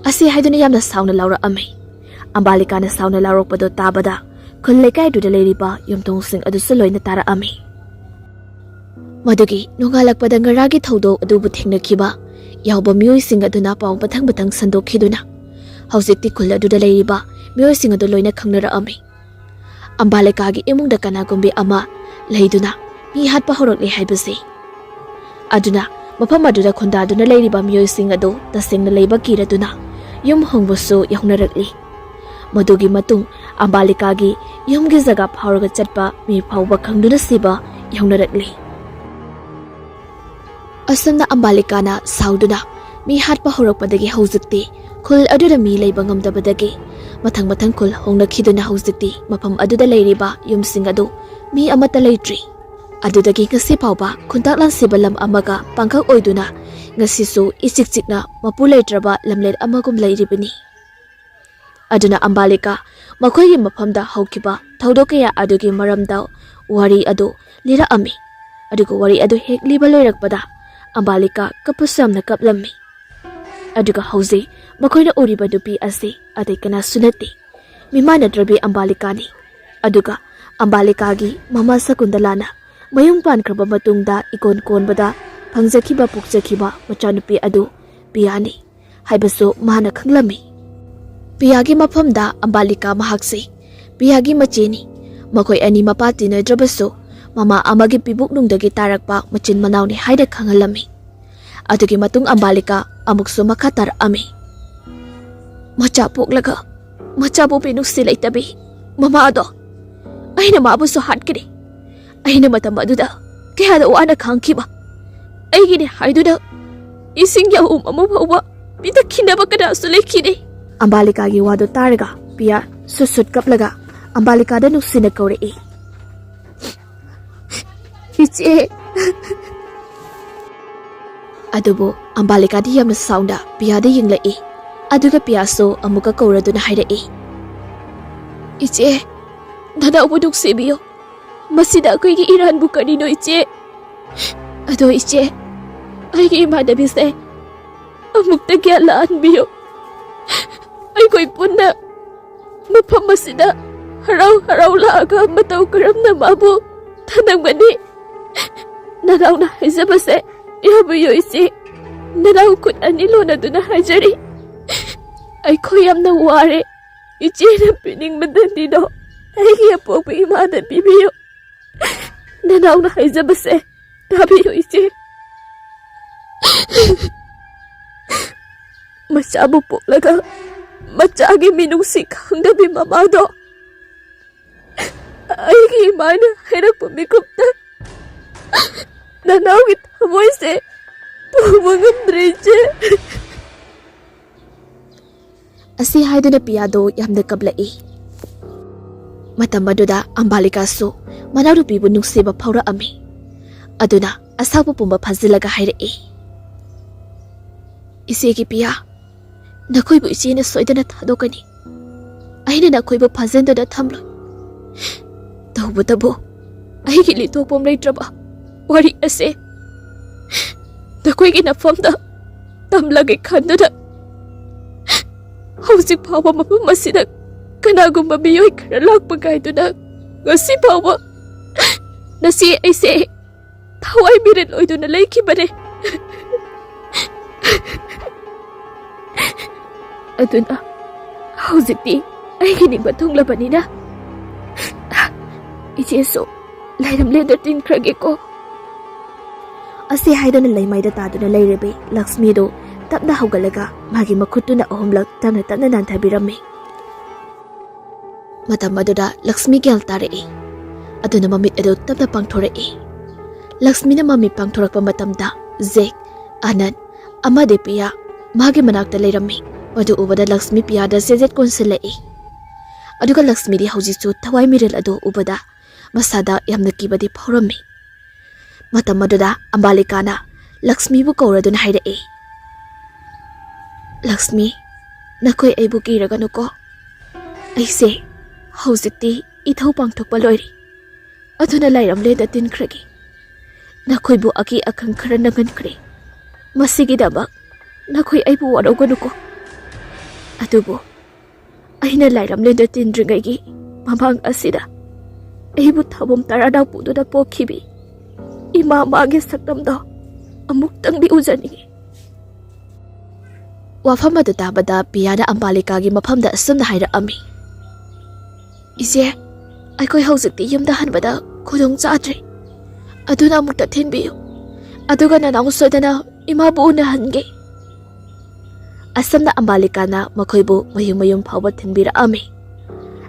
ꯑꯁꯤ ꯍꯥꯏꯗꯨꯅ ꯌꯥꯝꯅ ꯁꯥꯎꯅ ꯂꯥꯎꯔꯛꯑꯝꯃꯤ꯫ ꯑꯝꯕꯥꯂꯤꯀꯥꯅ ꯁꯥꯎꯅ ꯂꯥꯎꯔꯛꯄꯗꯨ ꯇꯥꯕꯗ ꯈꯨꯜ ꯂꯩꯀꯥꯏꯗꯨꯗ ꯂꯩꯔꯤꯕ ꯌꯨꯝꯊꯣꯡꯁꯤꯡ ꯑꯗꯨꯁꯨ ꯂꯣꯏꯅ ꯇꯥꯔꯛꯑꯝꯃꯤ꯫ ꯃꯗꯨꯒꯤ ꯅꯣꯡꯉꯥꯜꯂꯛꯄꯗ ꯉꯔꯥꯡꯒꯤ ꯊꯧꯗꯣꯛ ꯑꯗꯨꯕꯨ ꯊꯦꯡꯅꯈꯤꯕ ꯌꯥꯎꯕ ꯃꯤꯑꯣꯏꯁꯤꯡ ꯑꯗꯨꯅ ꯄꯥꯎ ꯃꯊꯪ ꯃꯊꯪ ꯁꯟꯗꯣꯛꯈꯤꯗꯨꯅ ꯍꯧꯖꯤꯛꯇꯤ ꯈꯨꯜ ꯑꯗꯨꯗ ꯂꯩꯔꯤꯕ ꯃꯤꯑꯣꯏꯁꯤꯡ ꯑꯗꯨ ꯂꯣꯏꯅ ꯈꯪꯅꯔꯛꯑꯝꯃꯤ꯫ ꯑꯝꯕꯥꯂꯤꯀꯥꯒꯤ ꯏꯃꯨꯡꯗ ꯀꯅꯥꯒꯨꯝꯕꯤ ꯑꯃ ꯂꯩꯗꯨꯅ ꯃꯤ ꯍꯥꯠꯄ ꯍꯧꯔꯛꯂꯦ ꯍꯥꯏꯕꯁꯤ꯫ ꯑꯗꯨꯅ ꯃꯐꯝ ꯑꯗꯨꯗ ꯈꯨꯟꯗꯥꯗꯨꯅ ꯂꯩꯔꯤꯕ ꯃꯤꯑꯣꯏꯁꯤꯡ ꯑꯗꯨ ꯇꯁꯦꯡꯅ ꯂꯩꯕ ꯀꯤꯔꯗꯨꯅ ꯌꯨꯝ ꯍꯣꯡꯕꯁꯨ ꯌꯥꯎꯅꯔꯛꯂꯤ꯫ ꯃꯗꯨꯒꯤ ꯃꯇꯨꯡ ꯑꯝꯕꯥꯂꯤꯀꯥꯒꯤ ꯌꯨꯝꯒꯤ ꯖꯒꯥ ꯐꯥꯎꯔꯒ ꯆꯠꯄ ꯃꯤ ꯐꯥꯎꯕ ꯈꯪꯗꯨꯅ ꯁꯤꯕ ꯌꯥꯎꯅꯔꯛꯂꯤ꯫ ꯑꯁꯨꯝꯅ ꯑꯝꯕꯥꯂꯤꯀꯥꯅ ꯁꯥꯎꯗꯨꯅ ꯃꯤ ꯍꯥꯠꯄ ꯍꯧꯔꯛꯄꯗꯒꯤ ꯍꯧꯖꯤꯛꯇꯤ ꯈꯨꯜ ꯑꯗꯨꯗ ꯃꯤ ꯂꯩꯕ ꯉꯝꯗꯕꯗꯒꯤ ꯃꯊꯪ ꯃꯊꯪ ꯈꯨꯜ ꯍꯣꯡꯅꯈꯤꯗꯨꯅ ꯍꯧꯖꯤꯛꯇꯤ ꯃꯐꯝ ꯑꯗꯨꯗ ꯂꯩꯔꯤꯕ ꯌꯨꯝꯁꯤꯡ ꯑꯗꯨ ꯃꯤ ꯑꯃꯠꯇ ꯂꯩꯇ꯭ꯔꯤ꯫ ꯑꯗꯨꯗꯒꯤ ꯉꯁꯤ ꯐꯥꯎꯕ ꯈꯨꯟꯇꯥꯛ ꯂꯥꯟꯁꯤꯕ ꯂꯝ ꯑꯃꯒ ꯄꯥꯡꯈꯛ ꯑꯣꯏꯗꯨꯅ ꯉꯁꯤꯁꯨ ꯏꯆꯤꯛ ꯆꯤꯛꯅ ꯃꯄꯨ ꯂꯩꯇ꯭ꯔꯕ ꯂꯝꯂꯦꯟ ꯑꯃꯒꯨꯝ ꯂꯩꯔꯤꯕꯅꯤ꯫ ꯑꯗꯨꯅ ꯑꯝꯕꯥꯂꯤꯀꯥ ꯃꯈꯣꯏꯒꯤ ꯃꯐꯝꯗ ꯍꯧꯈꯤꯕ ꯊꯧꯗꯣꯛ ꯀꯌꯥ ꯑꯗꯨꯒꯤ ꯃꯔꯝꯗ ꯋꯥꯔꯤ ꯑꯗꯨ ꯂꯤꯔꯛꯑꯝꯃꯤ꯫ ꯑꯗꯨꯒ ꯋꯥꯔꯤ ꯑꯗꯨ ꯍꯦꯛ ꯂꯤꯕ ꯂꯣꯏꯔꯛꯄꯗ ꯑꯝꯕꯥꯂꯤꯀꯥ ꯀꯞꯄꯁꯨ ꯌꯥꯝꯅ ꯀꯞꯂꯝꯃꯤ꯫ ꯑꯗꯨꯒ ꯍꯧꯖꯤꯛ ꯃꯈꯣꯏꯅ ꯎꯔꯤꯕ ꯅꯨꯄꯤ ꯑꯁꯤ ꯑꯇꯩ ꯀꯅꯥꯁꯨ ꯅꯠꯇꯦ, ꯃꯤꯃꯥꯟꯅꯗ꯭ꯔꯕꯤ ꯑꯝꯕꯥꯂꯤꯀꯥꯅꯤ꯫ ꯑꯗꯨꯒ ꯑꯝꯕꯥꯂꯤꯀꯥꯒꯤ ꯃꯃꯥ ꯁꯀꯨꯟꯗꯂꯥꯅ ꯃꯌꯨꯝ ꯄꯥꯟꯈ꯭ꯔꯕ ꯃꯇꯨꯡꯗ ꯏꯀꯣꯟ ꯀꯣꯟꯕꯗ ꯐꯪꯖꯈꯤꯕ ꯄꯣꯛꯆꯈꯤꯕ ꯃꯆꯥꯅꯨꯄꯤ ꯑꯗꯨ ꯄꯤꯌꯥꯅꯤ ꯍꯥꯏꯕꯁꯨ ꯃꯥꯅ ꯈꯪꯂꯝꯃꯤ꯫ ꯄꯤꯌꯥꯒꯤ ꯃꯐꯝꯗ ꯑꯝꯕꯥꯂꯤꯀꯥ ꯃꯍꯥꯛꯁꯤ ꯄꯤꯌꯥꯒꯤ ꯃꯆꯦꯅꯤ꯫ ꯃꯈꯣꯏ ꯑꯅꯤ ꯃꯄꯥ ꯇꯤꯟꯅꯗ꯭ꯔꯕꯁꯨ ꯃꯃꯥ ꯑꯃꯒꯤ ꯄꯤꯕꯨꯛꯅꯨꯡꯗꯒꯤ ꯇꯥꯔꯛꯄ ꯃꯆꯤꯟ ꯃꯅꯥꯎꯅꯤ ꯍꯥꯏꯅ ꯈꯪꯍꯜꯂꯝꯃꯤ꯫ ꯑꯗꯨꯒꯤ ꯃꯇꯨꯡ ꯑꯝꯕꯥꯂꯤꯀꯥ ꯑꯃꯨꯛꯁꯨ ꯃꯈꯥ ꯇꯥꯔꯛꯑꯝꯃꯤ꯫ ꯃꯆꯥ ꯄꯣꯛꯂꯒ ꯃꯆꯥꯕꯨ ꯃꯤꯅꯨꯡꯁꯤ ꯂꯩꯇꯕꯤ ꯃꯃꯥꯗꯣ, ꯑꯩꯅ ꯃꯥꯕꯨꯁꯨ ꯍꯥꯠꯈꯤꯅꯤ꯫ ꯑꯩꯅ ꯃꯇꯝ ꯑꯗꯨꯗ ꯀꯌꯥꯗ ꯋꯥꯅ ꯈꯥꯡꯈꯤꯕ꯫ ꯑꯩꯒꯤꯅꯤ ꯍꯥꯏꯗꯨꯅ ꯏꯁꯤꯡ ꯌꯥꯍꯨꯝ ꯑꯃ ꯐꯥꯎꯕ ꯄꯤꯊꯛꯈꯤꯅꯕ ꯀꯅꯥꯁꯨ ꯂꯩꯈꯤꯗꯦ꯫ ꯑꯝꯕꯥꯂꯤꯀꯥꯒꯤ ꯋꯥꯗꯨ ꯇꯥꯔꯒ ꯄꯤꯌꯥ ꯁꯨꯠ ꯁꯨꯠ ꯀꯞꯂꯒ ꯑꯝꯕꯥꯂꯤꯀꯥꯗ ꯅꯨꯡꯁꯤꯅ ꯀꯧꯔꯛꯏ꯫ "ꯏꯆꯦ!" ꯑꯗꯨꯕꯨ ꯑꯝꯕꯥꯂꯤꯀꯥꯗꯤ ꯌꯥꯝꯅ ꯁꯥꯎꯅ ꯄꯤꯌꯥꯗ ꯌꯦꯡꯂꯛꯏ꯫ ꯑꯗꯨꯒ ꯄꯤꯌꯥꯁꯨ ꯑꯃꯨꯛꯀ ꯀꯧꯔꯗꯨꯅ ꯍꯥꯏꯔꯛꯏ, "ꯏꯆꯦ, ꯅꯅꯥꯎꯕꯨ ꯅꯨꯡꯁꯤꯕꯤꯌꯨ꯫ ꯃꯁꯤꯗ ꯑꯩꯈꯣꯏꯒꯤ ꯏꯔꯥꯟꯕꯨ ꯀꯔꯤꯅꯣ, ꯏꯆꯦ? ꯑꯗꯣ ꯏꯆꯦ, ꯑꯩꯒꯤ ꯏꯃꯥꯟꯅꯕꯤꯁꯦ ꯑꯃꯨꯛꯇ ꯒ꯭ꯌꯥꯟ ꯂꯥꯛꯍꯟꯕꯤꯌꯨ꯫ ꯑꯩꯈꯣꯏ ꯄꯨꯟꯅ ꯃꯐꯝ ꯑꯁꯤꯗ ꯍꯔꯥꯎ ꯍꯔꯥꯎ ꯂꯥꯛꯑꯒ ꯃꯇꯧ ꯀꯔꯝꯅ ꯃꯥꯕꯨ ꯊꯅꯝꯒꯅꯤ? ꯅꯅꯥꯎꯅ ꯍꯥꯏꯖꯕꯁꯦ ꯌꯥꯕꯤꯌꯨ, ꯏꯆꯦ꯫ ꯅꯅꯥꯎ ꯈꯨꯠ ꯑꯅꯤ ꯂꯣꯟꯅꯗꯨꯅ ꯍꯥꯏꯖꯔꯤ꯫ ꯑꯩꯈꯣꯏ ꯌꯥꯝꯅ ꯋꯥꯔꯦ꯫ ꯏꯆꯦꯅ ꯄꯤꯅꯤꯡꯕꯗꯅꯤꯗꯣ ꯑꯩꯒꯤ ꯑꯄꯣꯛꯄ ꯏꯃꯥꯗ ꯄꯤꯕꯤꯌꯨ꯫ ꯅꯅꯥꯎꯅ ꯍꯥꯏꯖꯕꯁꯦ ꯇꯥꯕꯤꯌꯨ, ꯏꯆꯦ꯫ ꯃꯆꯥꯕꯨ ꯄꯣꯛꯂꯒ ꯃꯆꯥꯒꯤ ꯃꯤꯅꯨꯡꯁꯤ ꯈꯪꯗꯕꯤ ꯃꯃꯥꯗꯣ ꯑꯩꯒꯤ ꯏꯃꯥꯅ ꯍꯥꯏꯔꯛꯄ ꯃꯤꯀꯨꯞꯇ ꯅꯅꯥꯎꯒꯤ ꯊꯃꯣꯏꯁꯦ ꯄꯨꯕ ꯉꯝꯗ꯭ꯔꯦ, ꯏꯆꯦ꯫" ꯑꯁꯤ ꯍꯥꯏꯗꯨꯅ ꯄꯤꯌꯥꯗꯣ ꯌꯥꯝꯅ ꯀꯞꯂꯛꯏ꯫ ꯃꯇꯝ ꯑꯗꯨꯗ ꯑꯝꯕꯥꯂꯤꯀꯥꯁꯨ ꯃꯅꯥꯎꯅꯨꯄꯤꯕꯨ ꯅꯨꯡꯁꯤꯕ ꯐꯥꯎꯔꯛꯑꯝꯃꯤ꯫ ꯑꯗꯨꯅ ꯑꯁꯥꯎꯕ ꯄꯨꯝꯕ ꯐꯥꯖꯤꯜꯂꯒ ꯍꯥꯏꯔꯛꯏ, "ꯏꯆꯦꯒꯤ ꯄꯤꯌꯥ, ꯅꯈꯣꯏꯕꯨ ꯏꯆꯦꯅ ꯁꯣꯏꯗꯅ ꯊꯥꯗꯣꯛꯀꯅꯤ꯫ ꯑꯩꯅ ꯅꯈꯣꯏꯕꯨ ꯐꯥꯖꯤꯟꯗꯨꯅ ꯊꯝꯂꯣꯏ꯫ ꯇꯧꯕꯇꯕꯨ ꯑꯩꯒꯤ ꯂꯤꯊꯣꯛꯐꯝ ꯂꯩꯇ꯭ꯔꯕ ꯋꯥꯔꯤ ꯑꯁꯦ ꯅꯈꯣꯏꯒꯤ ꯅꯐꯝꯗ ꯇꯝꯂꯒꯦ ꯈꯟꯗꯨꯅ ꯍꯧꯖꯤꯛ ꯐꯥꯎꯕ ꯃꯐꯝ ꯑꯁꯤꯗ ꯀꯅꯥꯒꯨꯝꯕ ꯃꯤꯑꯣꯏ ꯈꯔ ꯂꯥꯛꯄ ꯉꯥꯏꯗꯨꯅ ꯉꯁꯤ ꯐꯥꯎꯕ ꯅꯁꯤ ꯑꯩꯁꯦ ꯊꯋꯥꯏ ꯃꯤꯔꯦꯜ ꯑꯣꯏꯗꯨꯅ ꯂꯩꯈꯤꯕꯅꯦ꯫ ꯑꯗꯨꯅ ꯍꯧꯖꯤꯛꯇꯤ ꯑꯩꯒꯤ ꯅꯤꯡꯕ ꯊꯨꯡꯂꯕꯅꯤꯅ ꯏꯆꯦꯁꯨ ꯂꯥꯏꯔꯝꯂꯦꯟꯗ ꯇꯤꯟꯈ꯭ꯔꯒꯦꯀꯣ꯫ ꯑꯁꯤ ꯍꯥꯏꯗꯨꯅ ꯂꯩꯃꯥꯏꯗ ꯇꯥꯗꯨꯅ ꯂꯩꯔꯕꯤ ꯂꯛꯁꯃꯤꯗꯨ ꯇꯞꯅ ꯍꯧꯒꯠꯂꯒ ꯃꯥꯒꯤ ꯃꯈꯨꯠꯇꯨꯅ ꯑꯍꯨꯝꯂꯛ ꯇꯞꯅ ꯇꯞꯅ ꯅꯥꯟꯊꯕꯤꯔꯝꯃꯤ꯫ ꯃꯇꯝ ꯑꯗꯨꯗ ꯂꯛꯁꯃꯤ ꯒ꯭ꯌꯥꯟ ꯇꯥꯔꯛꯏ꯫ ꯑꯗꯨꯅ ꯃꯃꯤꯠ ꯑꯗꯨ ꯇꯞꯅ ꯄꯥꯡꯊꯣꯔꯛꯏ꯫ ꯂꯛꯁꯃꯤꯅ ꯃꯃꯤꯠ ꯄꯥꯡꯊꯣꯔꯛꯄ ꯃꯇꯝꯗ ꯖꯦꯛ, ꯑꯅꯟ ꯑꯃꯗꯤ ꯄꯤꯌꯥ ꯃꯥꯒꯤ ꯃꯅꯥꯛꯇ ꯂꯩꯔꯝꯃꯤ꯫ ꯃꯗꯨ ꯎꯕꯗ ꯂꯛꯁꯃꯤ ꯄꯤꯌꯥꯗ ꯆꯦꯖꯦꯠ ꯀꯣꯟꯁꯤꯜꯂꯛꯏ꯫ ꯑꯗꯨꯒ ꯂꯛꯁꯃꯤꯗꯤ ꯍꯧꯖꯤꯛꯁꯨ ꯊꯋꯥꯏ ꯃꯤꯔꯦꯜ ꯑꯗꯨ ꯎꯕꯗ ꯃꯁꯥꯗ ꯌꯥꯝꯅ ꯀꯤꯕꯗꯤ ꯐꯥꯎꯔꯝꯃꯤ꯫ ꯃꯇꯝ ꯑꯗꯨꯗ ꯑꯝꯕꯥꯂꯤꯀꯥꯅ ꯂꯛꯁꯃꯤꯕꯨ ꯀꯧꯔꯗꯨꯅ ꯍꯥꯏꯔꯛꯏ, "ꯂꯛꯁꯃꯤ, ꯅꯈꯣꯏ ꯑꯩꯕꯨ ꯀꯤꯔꯒꯅꯨꯀꯣ꯫ ꯑꯩꯁꯦ ꯍꯧꯖꯤꯛꯇꯤ ꯏꯊꯧ ꯄꯥꯡꯊꯣꯛꯄ ꯂꯣꯏꯔꯦ꯫ ꯑꯗꯨꯅ ꯂꯥꯏꯔꯝꯂꯦꯟꯗ ꯇꯤꯟꯈ꯭ꯔꯒꯦ꯫ ꯅꯈꯣꯏꯕꯨ ꯑꯀꯤ ꯑꯈꯪ ꯈꯔ ꯅꯪꯍꯟꯈ꯭ꯔꯦ꯫ ꯃꯁꯤꯒꯤꯗꯃꯛ ꯅꯈꯣꯏ ꯑꯩꯕꯨ ꯋꯥꯔꯧꯒꯅꯨꯀꯣ꯫ ꯑꯗꯨꯕꯨ ꯑꯩꯅ ꯂꯥꯏꯔꯝꯂꯦꯟꯗ ꯇꯤꯟꯗ꯭ꯔꯤꯉꯩꯒꯤ ꯃꯃꯥꯡ ꯑꯁꯤꯗ ꯑꯩꯕꯨ ꯊꯥꯕꯨꯝ ꯇꯔꯥꯗ ꯄꯨꯗꯨꯅ ꯄꯣꯛꯈꯤꯕꯤ ꯏꯃꯥ ꯃꯥꯒꯤ ꯁꯛꯇꯝꯗꯣ ꯑꯃꯨꯛꯇꯪꯗꯤ ꯎꯖꯅꯤꯡꯉꯤ꯫" ꯋꯥꯐꯝ ꯑꯗꯨ ꯇꯥꯕꯗ ꯄꯤꯌꯥꯅ ꯑꯝꯕꯥꯂꯤꯀꯥꯒꯤ ꯃꯐꯝꯗ ꯑꯁꯨꯝꯅ ꯍꯥꯏꯔꯛꯑꯝꯃꯤ, "ꯏꯆꯦ, ꯑꯩꯈꯣꯏ ꯍꯧꯖꯤꯛꯇꯤ ꯌꯨꯝꯗ ꯍꯟꯕꯗ ꯈꯨꯗꯣꯡ ꯆꯥꯗ꯭ꯔꯦ꯫ ꯑꯗꯨꯅ ꯑꯃꯨꯛꯇ ꯊꯤꯟꯕꯤꯌꯨ꯫ ꯑꯗꯨꯒ ꯅꯅꯥꯎ ꯁꯣꯏꯗꯅ ꯏꯃꯥꯕꯨ ꯎꯅꯍꯟꯒꯦ꯫" ꯑꯁꯨꯝꯅ ꯑꯝꯕꯥꯂꯤꯀꯥꯅ ꯃꯈꯣꯏꯕꯨ ꯃꯌꯨꯝ ꯃꯌꯨꯝ ꯐꯥꯎꯕ ꯊꯤꯟꯕꯤꯔꯛꯑꯝꯃꯤ꯫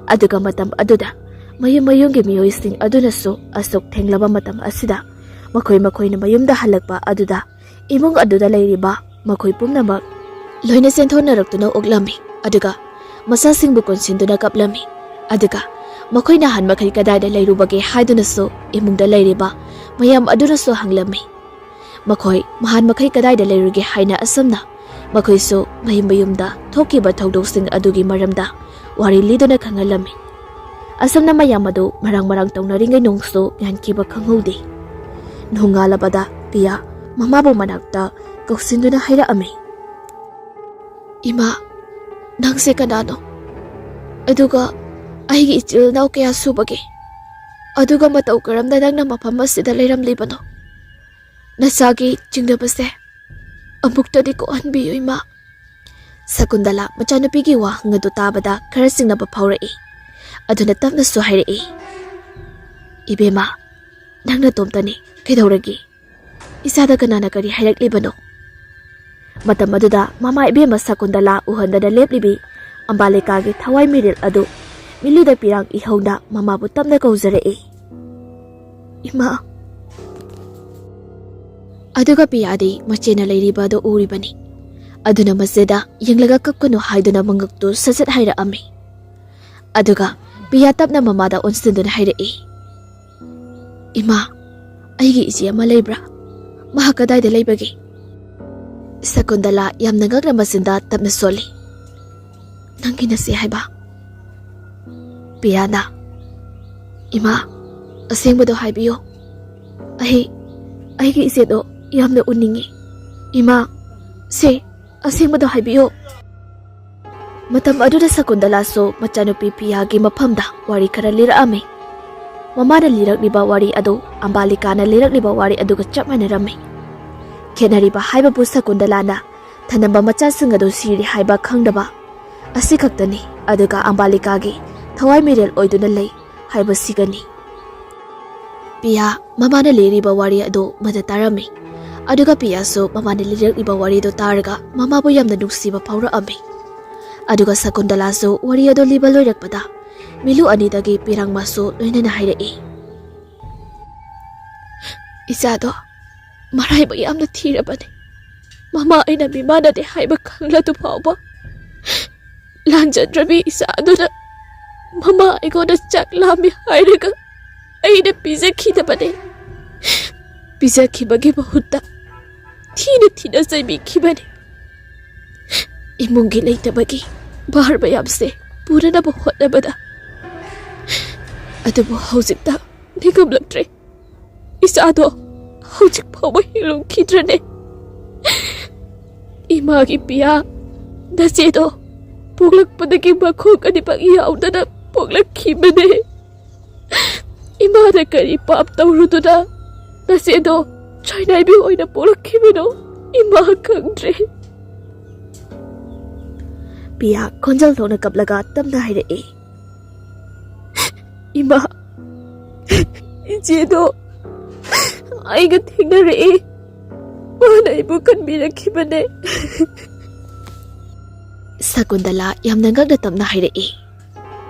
ꯑꯗꯨꯒ ꯃꯇꯝ ꯑꯗꯨꯗ ꯃꯌꯨꯝ ꯃꯌꯨꯝꯒꯤ ꯃꯤꯑꯣꯏꯁꯤꯡ ꯑꯗꯨꯅꯁꯨ ꯑꯁꯨꯛ ꯊꯦꯡꯂꯕ ꯃꯇꯝ ꯑꯁꯤꯗ ꯃꯈꯣꯏ ꯃꯈꯣꯏꯅ ꯃꯌꯨꯝꯗ ꯍꯜꯂꯛꯄ ꯑꯗꯨꯗ ꯏꯃꯨꯡ ꯑꯗꯨꯗ ꯂꯩꯔꯤꯕ ꯃꯈꯣꯏ ꯄꯨꯝꯅꯃꯛ ꯂꯣꯏꯅ ꯆꯦꯟꯊꯣꯛꯅꯔꯛꯇꯨꯅ ꯑꯣꯛꯂꯝꯃꯤ꯫ ꯑꯗꯨꯒ ꯃꯆꯥꯁꯤꯡꯕꯨ ꯀꯣꯟꯁꯤꯟꯗꯨꯅ ꯀꯞꯂꯝꯃꯤ꯫ ꯑꯗꯨꯒ ꯃꯈꯣꯏ ꯅꯍꯥꯟ ꯃꯈꯩ ꯀꯗꯥꯏꯗ ꯂꯩꯔꯨꯕꯒꯦ ꯍꯥꯏꯗꯨꯅꯁꯨ ꯏꯃꯨꯡꯗ ꯂꯩꯔꯤꯕ ꯃꯌꯥꯝ ꯑꯗꯨꯅꯁꯨ ꯍꯪꯂꯝꯃꯤ꯫ ꯃꯈꯣꯏ ꯅꯍꯥꯟ ꯃꯈꯩ ꯀꯗꯥꯏꯗ ꯂꯩꯔꯨꯒꯦ ꯍꯥꯏꯅ ꯑꯁꯨꯝꯅ ꯃꯈꯣꯏꯁꯨ ꯃꯌꯨꯝ ꯃꯌꯨꯝꯗ ꯊꯣꯛꯈꯤꯕ ꯊꯧꯗꯣꯛꯁꯤꯡ ꯑꯗꯨꯒꯤ ꯃꯔꯝꯗ ꯋꯥꯔꯤ ꯂꯤꯗꯨꯅ ꯈꯪꯍꯜꯂꯝꯃꯤ꯫ ꯑꯁꯨꯝꯅ ꯃꯌꯥꯝ ꯑꯗꯨ ꯃꯔꯥꯡ ꯃꯔꯥꯡ ꯇꯧꯅꯔꯤꯉꯩ ꯅꯣꯡꯁꯨ ꯉꯥꯟꯈꯤꯕ ꯈꯪꯍꯧꯗꯦ꯫ ꯅꯣꯡꯉꯥꯜꯂꯕꯗ ꯄꯤꯌꯥ ꯃꯃꯥꯕꯨ ꯃꯅꯥꯛꯇ ꯀꯧꯁꯤꯟꯗꯨꯅ ꯍꯥꯏꯔꯛꯑꯝꯃꯤ, "ꯏꯃꯥ, ꯅꯪꯁꯦ ꯀꯅꯥꯅꯣ? ꯑꯗꯨꯒ ꯑꯩꯒꯤ ꯏꯆꯤꯜ ꯏꯅꯥꯎ ꯀꯌꯥ ꯁꯨꯕꯒꯦ? ꯑꯗꯨꯒ ꯃꯇꯧ ꯀꯔꯝꯅ ꯅꯪꯅ ꯃꯐꯝ ꯑꯁꯤꯗ ꯂꯩꯔꯝꯂꯤꯕꯅꯣ? ꯅꯆꯥꯒꯤ ꯆꯤꯡꯅꯕꯁꯦ ꯑꯃꯨꯛꯇꯗꯤ ꯀꯣꯛꯍꯟꯕꯤꯌꯨ, ꯏꯃꯥ꯫" ꯁꯀꯨꯟꯗꯂꯥ ꯃꯆꯥꯅꯨꯄꯤꯒꯤ ꯋꯥꯍꯪ ꯑꯗꯨ ꯇꯥꯕꯗ ꯈꯔ ꯆꯤꯡꯅꯕ ꯐꯥꯎꯔꯛꯏ꯫ ꯑꯗꯨꯅ ꯇꯞꯅꯁꯨ ꯍꯥꯏꯔꯛꯏ, "ꯏꯕꯦꯝꯃ, ꯅꯪ ꯅꯇꯣꯝꯇꯅꯤ꯫ ꯀꯩꯗꯧꯔꯒꯦ? ꯏꯆꯥꯗ ꯀꯅꯥꯅ ꯀꯔꯤ ꯍꯥꯏꯔꯛꯂꯤꯕꯅꯣ?" ꯃꯇꯝ ꯑꯗꯨꯗ ꯃꯃꯥ ꯏꯕꯦꯝꯃ ꯁꯀꯨꯟꯗꯂꯥ ꯎꯍꯟꯗꯅ ꯂꯦꯞꯂꯤꯕꯤ ꯑꯝꯕꯥꯂꯤꯀꯥꯒꯤ ꯊꯋꯥꯏ ꯃꯤꯔꯦꯜ ꯑꯗꯨ ꯃꯤꯠꯂꯨꯗ ꯄꯤꯔꯥꯡ ꯏꯍꯧꯅ ꯃꯃꯥꯕꯨ ꯇꯞꯅ ꯀꯧꯖꯔꯛꯏ, "ꯏꯃꯥ꯫" ꯑꯗꯨꯒ ꯄꯤꯌꯥꯗꯤ ꯃꯆꯦꯅ ꯂꯩꯔꯤꯕ ꯑꯗꯨ ꯎꯔꯤꯕꯅꯤ꯫ ꯑꯗꯨꯅ ꯃꯆꯦꯗ ꯌꯦꯡꯂꯒ ꯀꯞꯀꯅꯨ ꯍꯥꯏꯗꯨꯅ ꯃꯉꯛꯇꯨ ꯁꯠ ꯁꯠ ꯍꯥꯏꯔꯛꯑꯝꯃꯤ꯫ ꯑꯗꯨꯒ ꯄꯤꯌꯥ ꯇꯞꯅ ꯃꯃꯥꯗ ꯑꯣꯟꯁꯤꯟꯗꯨꯅ ꯍꯥꯏꯔꯛꯏ, "ꯏꯃꯥ, ꯑꯩꯒꯤ ꯏꯆꯦ ꯑꯃ ꯂꯩꯕ꯭ꯔꯥ? ꯃꯍꯥꯛ ꯀꯗꯥꯏꯗ ꯂꯩꯕꯒꯦ?" ꯁꯀꯨꯟꯗꯂꯥ ꯌꯥꯝꯅ ꯉꯛꯅ ꯃꯆꯤꯟꯗ ꯇꯞꯅ ꯁꯣꯜꯂꯤ, "ꯅꯪꯒꯤ ꯅꯆꯦ ꯍꯥꯏꯕ?" ꯄꯤꯌꯥꯅ, "ꯏꯃꯥ, ꯑꯁꯦꯡꯕꯗꯣ ꯍꯥꯏꯕꯤꯌꯨ꯫ ꯑꯩ, ꯑꯩꯒꯤ ꯏꯆꯦꯗꯣ ꯌꯥꯝꯅ ꯎꯅꯤꯡꯉꯤ꯫ ꯏꯃꯥ, ꯁꯦ, ꯑꯁꯦꯡꯕꯗꯣ ꯍꯥꯏꯕꯤꯌꯨ꯫" ꯃꯇꯝ ꯑꯗꯨꯗ ꯁꯀꯨꯟꯗꯂꯥꯁꯨ ꯃꯆꯥꯅꯨꯄꯤ ꯄꯤꯌꯥꯒꯤ ꯃꯐꯝꯗ ꯋꯥꯔꯤ ꯈꯔ ꯂꯤꯔꯛꯑꯝꯃꯤ꯫ ꯃꯃꯥꯅ ꯂꯤꯔꯛꯂꯤꯕ ꯋꯥꯔꯤ ꯑꯗꯨ ꯑꯝꯕꯥꯂꯤꯀꯥꯅ ꯂꯤꯔꯛꯂꯤꯕ ꯋꯥꯔꯤ ꯑꯗꯨꯒ ꯆꯞ ꯃꯥꯟꯅꯔꯝꯃꯤ꯫ ꯈꯦꯠꯅꯔꯤꯕ ꯍꯥꯏꯕꯕꯨ ꯁꯀꯨꯟꯗꯂꯥꯅ ꯊꯅꯝꯕ ꯃꯆꯥꯁꯤꯡ ꯑꯗꯨ ꯁꯤꯔꯦ ꯍꯥꯏꯕ ꯈꯪꯗꯕ ꯑꯁꯤꯈꯛꯇꯅꯤ, ꯑꯗꯨꯒ ꯑꯝꯕꯥꯂꯤꯀꯥꯒꯤ ꯊꯋꯥꯏ ꯃꯤꯔꯦꯜ ꯑꯣꯏꯗꯨꯅ ꯂꯩ ꯍꯥꯏꯕꯁꯤꯒꯅꯤ꯫ ꯄꯤꯌꯥ ꯃꯃꯥꯅ ꯂꯤꯔꯤꯕ ꯋꯥꯔꯤ ꯑꯗꯨ ꯃꯗ ꯇꯥꯔꯝꯃꯤ꯫ ꯑꯗꯨꯒ ꯄꯤꯌꯥꯁꯨ ꯃꯃꯥꯅ ꯂꯤꯔꯛꯂꯤꯕ ꯋꯥꯔꯤꯗꯨ ꯇꯥꯔꯒ ꯃꯃꯥꯕꯨ ꯌꯥꯝꯅ ꯅꯨꯡꯁꯤꯕ ꯐꯥꯎꯔꯛꯑꯝꯃꯤ꯫ ꯑꯗꯨꯒ ꯁꯀꯨꯟꯗꯂꯥꯁꯨ ꯋꯥꯔꯤ ꯑꯗꯨ ꯂꯤꯕ ꯂꯣꯏꯔꯛꯄꯗ ꯃꯤꯂꯨ ꯑꯅꯤꯗꯒꯤ ꯄꯤꯔꯥꯡꯃꯁꯨ ꯂꯣꯏꯅꯅ ꯍꯥꯏꯔꯛꯏ, "ꯏꯆꯥꯗꯣ ꯃꯔꯥꯏꯕꯛ ꯌꯥꯝꯅ ꯊꯤꯔꯕꯅꯤ꯫ ꯃꯃꯥ ꯑꯩꯅ ꯃꯤꯃꯥꯟꯅꯗꯦ ꯍꯥꯏꯕ ꯈꯪꯂꯗꯨ ꯐꯥꯎꯕ ꯂꯥꯟꯖꯗ꯭ꯔꯕꯤ ꯏꯆꯥ ꯑꯗꯨꯅ ꯃꯃꯥ ꯑꯩꯉꯣꯟꯗ ꯆꯥꯛ ꯂꯥꯝꯃꯤ ꯍꯥꯏꯔꯒ ꯑꯩꯅ ꯄꯤꯖꯈꯤꯗꯕꯅꯤ꯫ ꯄꯤꯖꯈꯤꯕꯒꯤ ꯃꯍꯨꯠꯇ ꯊꯤꯅ ꯊꯤꯅ ꯆꯩꯕꯤꯈꯤꯕꯅꯤ꯫ ꯏꯃꯨꯡꯒꯤ ꯂꯩꯇꯕꯒꯤ ꯚꯥꯔ ꯃꯌꯥꯝꯁꯦ ꯄꯨꯅꯅꯕ ꯍꯣꯠꯅꯕꯗ ꯑꯗꯨꯕꯨ ꯍꯧꯖꯤꯛꯇ ꯅꯤꯡꯉꯝꯂꯛꯇ꯭ꯔꯦ꯫ ꯏꯆꯥꯗꯣ ꯍꯧꯖꯤꯛ ꯐꯥꯎꯕ ꯍꯤꯡꯂꯝꯈꯤꯗ꯭ꯔꯅꯦ? ꯏꯃꯥꯒꯤ ꯄꯤꯌꯥ, ꯅꯆꯦꯗꯣ ꯄꯣꯛꯂꯛꯄꯗꯒꯤ ꯃꯈꯣꯡ ꯑꯅꯤꯃꯛ ꯌꯥꯎꯗꯅ ꯄꯣꯛꯂꯛꯈꯤꯕꯅꯦ꯫ ꯏꯃꯥꯅ ꯀꯔꯤ ꯄꯥꯞ ꯇꯧꯔꯨꯗꯨꯅ ꯅꯆꯦꯗꯣ ꯆꯥꯏꯅꯥꯏꯕꯤ ꯑꯣꯏꯅ ꯄꯣꯛꯂꯛꯈꯤꯕꯅꯣ? ꯏꯃꯥ ꯈꯪꯗ꯭ꯔꯦ꯫ ꯄꯤꯌꯥ ꯈꯣꯟꯖꯦꯜ ꯊꯣꯛꯅ ꯀꯞꯂꯒ ꯇꯞꯅ ꯍꯥꯏꯔꯛꯏ, "ꯏꯃꯥ, ꯏꯆꯦꯗꯣ ꯑꯩꯒ ꯊꯦꯡꯅꯔꯛꯏ꯫ ꯃꯥꯅ ꯑꯩꯕꯨ ꯀꯟꯕꯤꯔꯛꯈꯤꯕꯅꯦ꯫" ꯁꯀꯨꯟꯗꯂꯥ ꯌꯥꯝꯅ ꯉꯛꯅ ꯇꯞꯅ ꯍꯥꯏꯔꯛꯏ,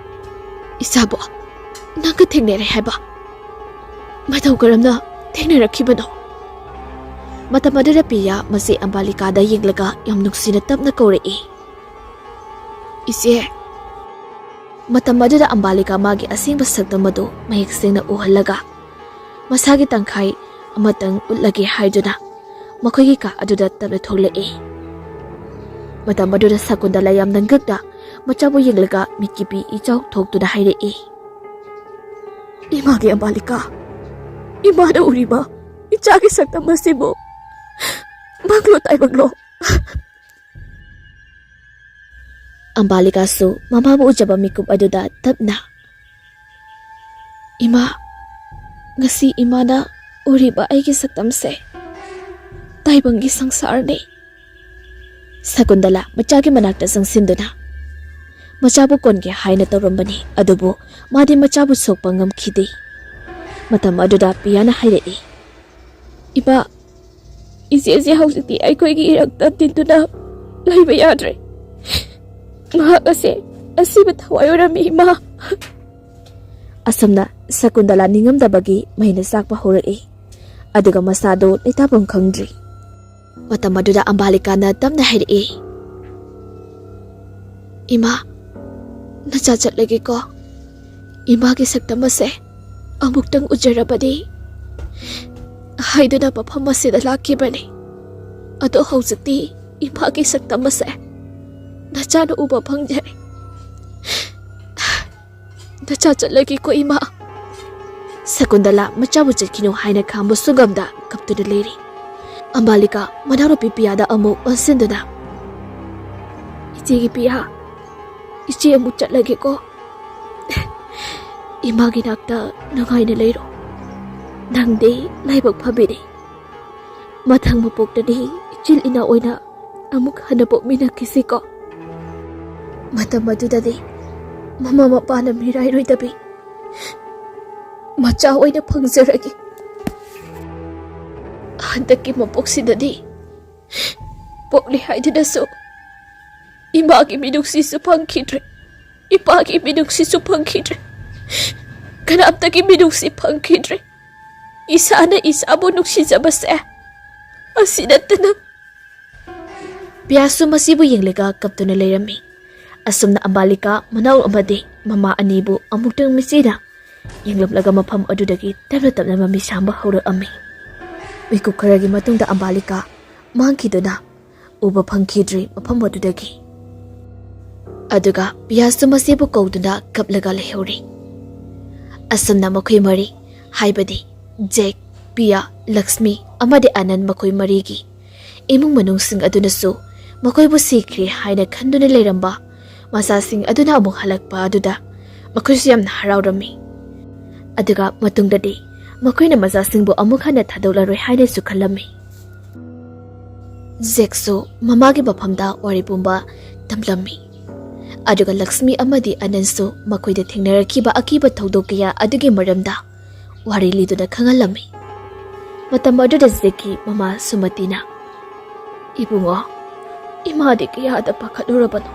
"ꯏꯆꯥꯕꯣ, ꯅꯪꯒ ꯊꯦꯡꯅꯔꯦ ꯍꯥꯏꯕ? ꯃꯇꯧ ꯀꯔꯝꯅ ꯊꯦꯡꯅꯔꯛꯈꯤꯕꯅꯣ?" ꯃꯇꯝ ꯑꯗꯨꯗ ꯄꯤꯌꯥ ꯃꯆꯦ ꯑꯝꯕꯥꯂꯤꯀꯥꯗ ꯌꯦꯡꯂꯒ ꯌꯥꯝ ꯅꯨꯡꯁꯤꯅ ꯇꯞꯅ ꯀꯧꯔꯛꯏ, "ꯏꯆꯦ꯫" ꯃꯇꯝ ꯑꯗꯨꯗ ꯑꯝꯕꯥꯂꯤꯀꯥ ꯃꯥꯒꯤ ꯑꯁꯦꯡꯕ ꯁꯛꯇꯝ ꯑꯗꯨ ꯃꯌꯦꯛ ꯁꯦꯡꯅ ꯎꯍꯜꯂꯒ ꯃꯁꯥꯒꯤ ꯇꯪꯈꯥꯏ ꯑꯃꯇꯪ ꯎꯠꯂꯒꯦ ꯍꯥꯏꯗꯨꯅ ꯃꯈꯣꯏꯒꯤ ꯀꯥ ꯑꯗꯨꯗ ꯇꯞꯅ ꯊꯣꯛꯂꯛꯏ꯫ ꯃꯇꯝ ꯑꯗꯨꯗ ꯁꯀꯨꯟꯗꯂꯥ ꯌꯥꯝꯅ ꯉꯛꯅ ꯃꯆꯥꯕꯨ ꯌꯦꯡꯂꯒ ꯃꯤꯠꯀꯤ ꯄꯤ ꯏꯆꯥꯎ ꯊꯣꯛꯇꯨꯅ ꯍꯥꯏꯔꯛꯏ, "ꯏꯃꯥꯒꯤ ꯑꯝꯕꯥꯂꯤꯀꯥ, ꯏꯃꯥꯅ ꯎꯔꯤꯕ ꯏꯆꯥꯒꯤ ꯁꯛꯇꯝ ꯑꯁꯤꯕꯨ ꯃꯪꯂꯣ ꯇꯥꯏꯕꯪꯂꯣ?" ꯑꯝꯕꯥꯂꯤꯀꯥꯁꯨ ꯃꯃꯥꯕꯨ ꯎꯖꯕ ꯃꯤꯀꯨꯞ ꯑꯗꯨꯗ ꯇꯞꯅ, "ꯏꯃꯥ, ꯉꯁꯤ ꯏꯃꯥꯅ ꯎꯔꯤꯕ ꯑꯩꯒꯤ ꯁꯛꯇꯝꯁꯦ ꯇꯥꯏꯕꯪꯒꯤ ꯁꯪꯁꯥꯔꯅꯤ꯫" ꯁꯀꯨꯟꯗꯂꯥ ꯃꯆꯥꯒꯤ ꯃꯅꯥꯛꯇ ꯆꯪꯁꯤꯟꯗꯨꯅ ꯃꯆꯥꯕꯨ ꯀꯣꯟꯒꯦ ꯍꯥꯏꯅ ꯇꯧꯔꯝꯕꯅꯤ, ꯑꯗꯨꯕꯨ ꯃꯥꯗꯤ ꯃꯆꯥꯕꯨ ꯁꯣꯛꯄ ꯉꯝꯈꯤꯗꯦ꯫ ꯃꯇꯝ ꯑꯗꯨꯗ ꯄꯤꯌꯥꯅ ꯍꯥꯏꯔꯛꯏ, "ꯏꯃꯥ, ꯏꯆꯦꯁꯦ ꯍꯧꯖꯤꯛꯇꯤ ꯑꯩꯈꯣꯏꯒꯤ ꯏꯔꯛꯇ ꯇꯤꯟꯗꯨꯅ ꯂꯩꯕ ꯌꯥꯗ꯭ꯔꯦ꯫ ꯃꯍꯥꯛ ꯑꯁꯦ ꯑꯁꯤꯕ ꯊꯋꯥꯏ ꯑꯣꯏꯔꯝꯃꯤ, ꯏꯃꯥ꯫" ꯑꯁꯨꯝꯅ ꯁꯀꯨꯟꯗꯂꯥ ꯅꯤꯡꯉꯝꯗꯕꯒꯤ ꯃꯩꯅ ꯆꯥꯛꯄ ꯍꯧꯔꯛꯏ, ꯑꯗꯨꯒ ꯃꯁꯥꯗꯨ ꯂꯩꯇꯥꯐꯝ ꯈꯪꯗ꯭ꯔꯤ꯫ ꯃꯇꯝ ꯑꯗꯨꯗ ꯑꯝꯕꯥꯂꯤꯀꯥꯅ ꯇꯞꯅ ꯍꯥꯏꯔꯛꯏ, "ꯏꯃꯥ, ꯅꯆꯥ ꯆꯠꯂꯒꯦꯀꯣ꯫ ꯏꯃꯥꯒꯤ ꯁꯛꯇꯝ ꯑꯁꯦ ꯑꯃꯨꯛꯇꯪ ꯎꯖꯔꯕꯗꯤ ꯍꯥꯏꯗꯨꯅ ꯃꯐꯝ ꯑꯁꯤꯗ ꯂꯥꯛꯈꯤꯕꯅꯤ꯫ ꯑꯗꯣ ꯍꯧꯖꯤꯛꯇꯤ ꯏꯃꯥꯒꯤ ꯁꯛꯇꯝ ꯑꯁꯦ ꯅꯆꯥꯅ ꯎꯕ ꯐꯪꯖꯔꯦ꯫ ꯅꯆꯥ ꯆꯠꯂꯒꯦꯀꯣ ꯏꯃꯥ꯫" ꯁꯀꯨꯟꯗꯂꯥ ꯃꯆꯥꯕꯨ ꯆꯠꯈꯤꯅꯨ ꯍꯥꯏꯅ ꯈꯥꯝꯕ ꯁꯨꯒꯝꯗ ꯀꯞꯇꯨꯅ ꯂꯩꯔꯤ꯫ ꯑꯝꯕꯥꯂꯤꯀꯥ ꯃꯅꯥꯎꯅꯨꯄꯤ ꯄꯤꯌꯥꯗ ꯑꯃꯨꯛ ꯑꯣꯟꯁꯤꯟꯗꯨꯅ, "ꯏꯆꯦꯒꯤ ꯄꯤꯌꯥ, ꯏꯆꯦ ꯑꯃꯨꯛ ꯆꯠꯂꯒꯦꯀꯣ꯫ ꯏꯃꯥꯒꯤ ꯅꯥꯛꯇ ꯅꯨꯡꯉꯥꯏꯅ ꯂꯩꯔꯣ꯫ ꯅꯪꯗꯤ ꯂꯥꯏꯕꯛ ꯐꯕꯤꯅꯤ꯫ ꯃꯊꯪ ꯃꯄꯣꯛꯇꯗꯤ ꯏꯆꯤꯜ ꯏꯅꯥꯎ ꯑꯣꯏꯅ ꯑꯃꯨꯛ ꯍꯟꯅ ꯄꯣꯛꯃꯤꯟꯅꯈꯤꯁꯤꯀꯣ꯫ ꯃꯇꯝ ꯑꯗꯨꯗꯗꯤ ꯃꯃꯥ ꯃꯄꯥꯅ ꯃꯤꯔꯥꯏꯔꯣꯏꯗꯕꯤ ꯃꯆꯥ ꯑꯣꯏꯅ ꯐꯪꯖꯔꯒꯦ꯫ ꯍꯟꯗꯛꯀꯤ ꯃꯄꯣꯛꯁꯤꯗꯗꯤ ꯄꯣꯛꯂꯤ ꯍꯥꯏꯗꯨꯅꯁꯨ ꯏꯃꯥꯒꯤ ꯃꯤꯅꯨꯡꯁꯤꯁꯨ ꯐꯪꯈꯤꯗ꯭ꯔꯦ, ꯏꯄꯥꯒꯤ ꯃꯤꯅꯨꯡꯁꯤꯁꯨ ꯐꯪꯈꯤꯗ꯭ꯔꯦ, ꯀꯅꯥꯝꯇꯒꯤ ꯃꯤꯅꯨꯡꯁꯤ ꯐꯪꯈꯤꯗ꯭ꯔꯦ꯫ ꯏꯁꯥꯅ ꯏꯁꯥꯕꯨ ꯅꯨꯡꯁꯤꯖꯕꯁꯦ ꯑꯁꯤ ꯅꯠꯇꯅ"꯫ ꯄꯤꯌꯥꯁꯨ ꯃꯁꯤꯕꯨ ꯌꯦꯡꯂꯒ ꯀꯞꯇꯨꯅ ꯂꯩꯔꯝꯃꯤ꯫ ꯑꯁꯨꯝꯅ ꯑꯝꯕꯥꯂꯤꯀꯥ ꯃꯅꯥꯎ ꯑꯃꯗꯤ ꯃꯃꯥ ꯑꯅꯤꯕꯨ ꯑꯃꯨꯛꯇꯪ ꯃꯤꯆꯤꯅ ꯌꯦꯡꯂꯝꯂꯒ ꯃꯐꯝ ꯑꯗꯨꯗꯒꯤ ꯇꯞꯅ ꯇꯞꯅ ꯃꯃꯤ ꯁꯥꯡꯕ ꯍꯧꯔꯛꯑꯝꯃꯤ꯫ ꯃꯤꯀꯨꯞ ꯈꯔꯒꯤ ꯃꯇꯨꯡꯗ ꯑꯝꯕꯥꯂꯤꯀꯥ ꯃꯥꯡꯈꯤꯗꯨꯅ ꯎꯕ ꯐꯪꯈꯤꯗ꯭ꯔꯤ ꯃꯐꯝ ꯑꯗꯨꯗꯒꯤ꯫ ꯑꯗꯨꯒ ꯄꯤꯌꯥꯁꯨ ꯃꯁꯤꯕꯨ ꯀꯧꯗꯨꯅ ꯀꯞꯂꯒ ꯂꯩꯍꯧꯔꯤ꯫ ꯑꯁꯨꯝꯅ ꯃꯈꯣꯏ ꯃꯔꯤ, ꯍꯥꯏꯕꯗꯤ ꯖꯦꯛ, ꯄꯤꯌꯥ, ꯂꯛꯁꯃꯤ ꯑꯃꯗꯤ ꯑꯅꯟ, ꯃꯈꯣꯏ ꯃꯔꯤꯒꯤ ꯏꯃꯨꯡ ꯃꯅꯨꯡꯁꯤꯡ ꯑꯗꯨꯅꯁꯨ ꯃꯈꯣꯏꯕꯨ ꯁꯤꯈ꯭ꯔꯦ ꯍꯥꯏꯅ ꯈꯟꯗꯨꯅ ꯂꯩꯔꯝꯕ ꯃꯆꯥꯁꯤꯡ ꯑꯗꯨꯅ ꯑꯃꯨꯛ ꯍꯜꯂꯛꯄ ꯑꯗꯨꯗ ꯃꯈꯣꯏꯁꯨ ꯌꯥꯝꯅ ꯍꯔꯥꯎꯔꯝꯃꯤ꯫ ꯑꯗꯨꯒ ꯃꯇꯨꯡꯗꯗꯤ ꯃꯈꯣꯏꯅ ꯃꯆꯥꯁꯤꯡꯕꯨ ꯑꯃꯨꯛ ꯍꯟꯅ ꯊꯥꯗꯣꯛꯂꯔꯣꯏ ꯍꯥꯏꯅꯁꯨ ꯈꯜꯂꯝꯃꯤ꯫ ꯖꯦꯛꯁꯨ ꯃꯃꯥꯒꯤ ꯃꯐꯝꯗ ꯋꯥꯔꯤ ꯄꯨꯝꯕ ꯇꯝꯂꯝꯃꯤ꯫ ꯑꯗꯨꯒ ꯂꯛꯁꯃꯤ ꯑꯃꯗꯤ ꯑꯅꯟꯁꯨ ꯃꯈꯣꯏꯗ ꯊꯦꯡꯅꯔꯛꯈꯤꯕ ꯑꯀꯤꯕ ꯊꯧꯗꯣꯛ ꯀꯌꯥ ꯑꯗꯨꯒꯤ ꯃꯔꯝꯗ ꯋꯥꯔꯤ ꯂꯤꯗꯨꯅ ꯈꯪꯍꯜꯂꯝꯃꯤ꯫ ꯃꯇꯝ ꯑꯗꯨꯗ ꯖꯦꯛꯀꯤ ꯃꯃꯥ ꯁꯨꯃꯇꯤꯅ, "ꯏꯕꯨꯡꯉꯣ, ꯏꯃꯥꯗꯤ ꯀꯌꯥꯗ ꯄꯥꯈꯠꯂꯨꯔꯕꯅꯣ꯫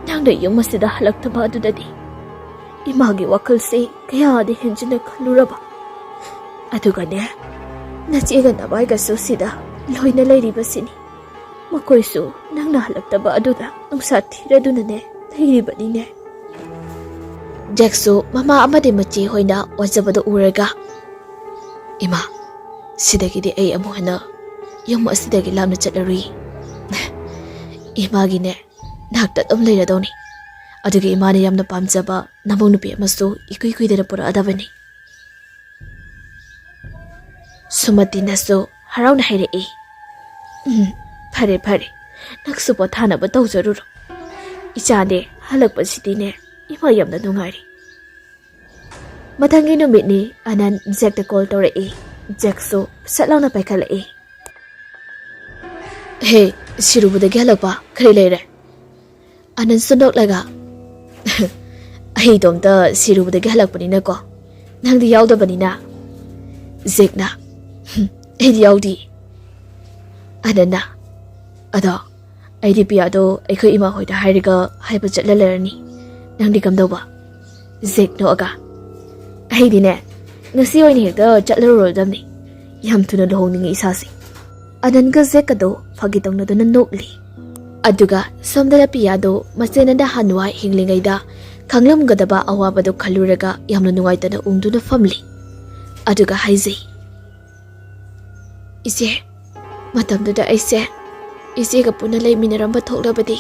ꯅꯪꯅ ꯌꯨꯝ ꯑꯁꯤꯗ ꯍꯜꯂꯛꯇꯕ ꯑꯗꯨꯗꯗꯤ ꯏꯃꯥꯒꯤ ꯋꯥꯈꯜꯁꯤ ꯀꯌꯥꯗꯤ ꯍꯦꯟꯖꯤꯟꯅ ꯈꯜꯂꯨꯔꯕ꯫ ꯑꯗꯨꯒꯅꯦ, ꯅꯆꯦꯒ ꯅꯕꯥꯏꯒꯁꯨ ꯁꯤꯗ ꯂꯣꯏꯅ ꯂꯩꯔꯤꯕꯁꯤꯅꯤ꯫ ꯃꯈꯣꯏꯁꯨ ꯅꯪꯅ ꯍꯜꯂꯛꯇꯕ ꯑꯗꯨꯗ ꯅꯨꯡꯁꯥ ꯊꯤꯔꯗꯨꯅꯅꯦ ꯂꯩꯔꯤꯕꯅꯤꯅꯦ"꯫ ꯖꯦꯛꯁꯨ ꯃꯃꯥ ꯑꯃꯗꯤ ꯃꯆꯦ ꯍꯣꯏꯅ ꯋꯥꯖꯕꯗꯨ ꯎꯔꯒ, "ꯏꯃꯥ, ꯁꯤꯗꯒꯤꯗꯤ ꯑꯩ ꯑꯃꯨꯛ ꯍꯟꯅ ꯌꯨꯝ ꯑꯁꯤꯗꯒꯤ ꯂꯥꯞꯅ ꯆꯠꯂꯔꯨꯏ꯫ ꯏꯃꯥꯒꯤꯅꯦ ꯅꯥꯛꯇ ꯑꯗꯨꯝ ꯂꯩꯔꯗꯧꯅꯤ꯫ ꯑꯗꯨꯒ ꯏꯃꯥꯅ ꯌꯥꯝꯅ ꯄꯥꯝꯖꯕ ꯅꯃꯧ ꯅꯨꯄꯤ ꯑꯃꯁꯨ ꯏꯀꯨꯏ ꯀꯨꯏꯗꯅ ꯄꯨꯔꯛꯑꯗꯕꯅꯤ"꯫ ꯁꯨꯃꯇꯤꯅꯁꯨ ꯍꯔꯥꯎꯅ ꯍꯥꯏꯔꯛꯏ, "ꯎꯝ, ꯐꯔꯦ ꯐꯔꯦ, ꯅꯪꯁꯨ ꯄꯣꯊꯥꯅꯕ ꯇꯧꯖꯔꯨꯔꯣ꯫ ꯏꯆꯥꯅꯦ ꯍꯜꯂꯛꯄꯁꯤꯗꯤꯅꯦ ꯏꯃꯥ ꯌꯥꯝꯅ ꯅꯨꯡꯉꯥꯏꯔꯦ"꯫ ꯃꯊꯪꯒꯤ ꯅꯨꯃꯤꯠꯅꯤ꯫ ꯑꯅꯟ ꯖꯦꯛꯇ ꯀꯣꯜ ꯇꯧꯔꯛꯏ꯫ ꯖꯦꯛꯁꯨ ꯁꯠ ꯂꯥꯎꯅ ꯄꯥꯏꯈꯠꯂꯛꯏ꯫ "ꯍꯦ, ꯁꯤꯔꯨꯕꯗꯒꯤ ꯍꯜꯂꯛꯄ ꯀꯔꯤ ꯂꯩꯔꯦ?" ꯑꯅꯟꯁꯨ ꯅꯣꯛꯂꯒ, "ꯑꯩ ꯏꯇꯣꯝꯇ ꯁꯤꯔꯨꯕꯗꯒꯤ ꯍꯜꯂꯛꯄꯅꯤꯅꯀꯣ, ꯅꯪꯗꯤ ꯌꯥꯎꯗꯕꯅꯤꯅ"꯫ ꯖꯦꯛꯅ, "ꯍꯨꯝ, ꯑꯩꯗꯤ ꯌꯥꯎꯗꯤ"꯫ ꯑꯅꯟꯅ, "ꯑꯗꯣ ꯑꯩꯗꯤ ꯄꯤꯌꯥꯗꯣ ꯑꯩꯈꯣꯏ ꯏꯃꯥ ꯍꯣꯏꯗ ꯍꯥꯏꯔꯒ ꯍꯥꯏꯕ ꯆꯠꯂ ꯂꯩꯔꯅꯤ꯫ ꯅꯪꯗꯤ ꯀꯝꯗꯧꯕ?" ꯖꯦꯛ ꯅꯣꯛꯑꯒ, "ꯑꯩꯗꯤꯅꯦ, ꯉꯁꯤ ꯑꯣꯏꯅ ꯍꯦꯛꯇ ꯆꯠꯂꯔꯨꯔꯗꯕꯅꯤ꯫ ꯌꯥꯝ ꯊꯨꯅ ꯂꯨꯍꯣꯡꯅꯤꯡꯉꯤ ꯏꯁꯥꯁꯦ"꯫ ꯑꯅꯟꯒ ꯖꯦꯛ ꯑꯗꯣ ꯐꯥꯒꯤ ꯇꯧꯅꯗꯨꯅ ꯅꯣꯛꯂꯤ꯫ ꯑꯗꯨꯒ ꯁꯣꯝꯗꯅ ꯄꯤꯌꯥꯗꯣ ꯃꯆꯦꯅ ꯅꯍꯥꯟꯋꯥꯏ ꯍꯤꯡꯂꯤꯉꯩꯗ ꯈꯪꯂꯝꯒꯗꯕ ꯑꯋꯥꯕꯗꯣ ꯈꯜꯂꯨꯔꯒ ꯌꯥꯝꯅ ꯅꯨꯡꯉꯥꯏꯇꯅ ꯎꯪꯗꯨꯅ ꯐꯝꯂꯤ꯫ ꯑꯗꯨꯒ ꯍꯥꯏꯖꯩ, "ꯏꯆꯦ, ꯃꯇꯝꯗꯨꯗ ꯑꯩꯁꯦ ꯏꯆꯦꯒ ꯄꯨꯟꯅ ꯂꯩꯃꯤꯟꯅꯔꯝꯕ ꯊꯣꯛꯂꯕꯗꯤ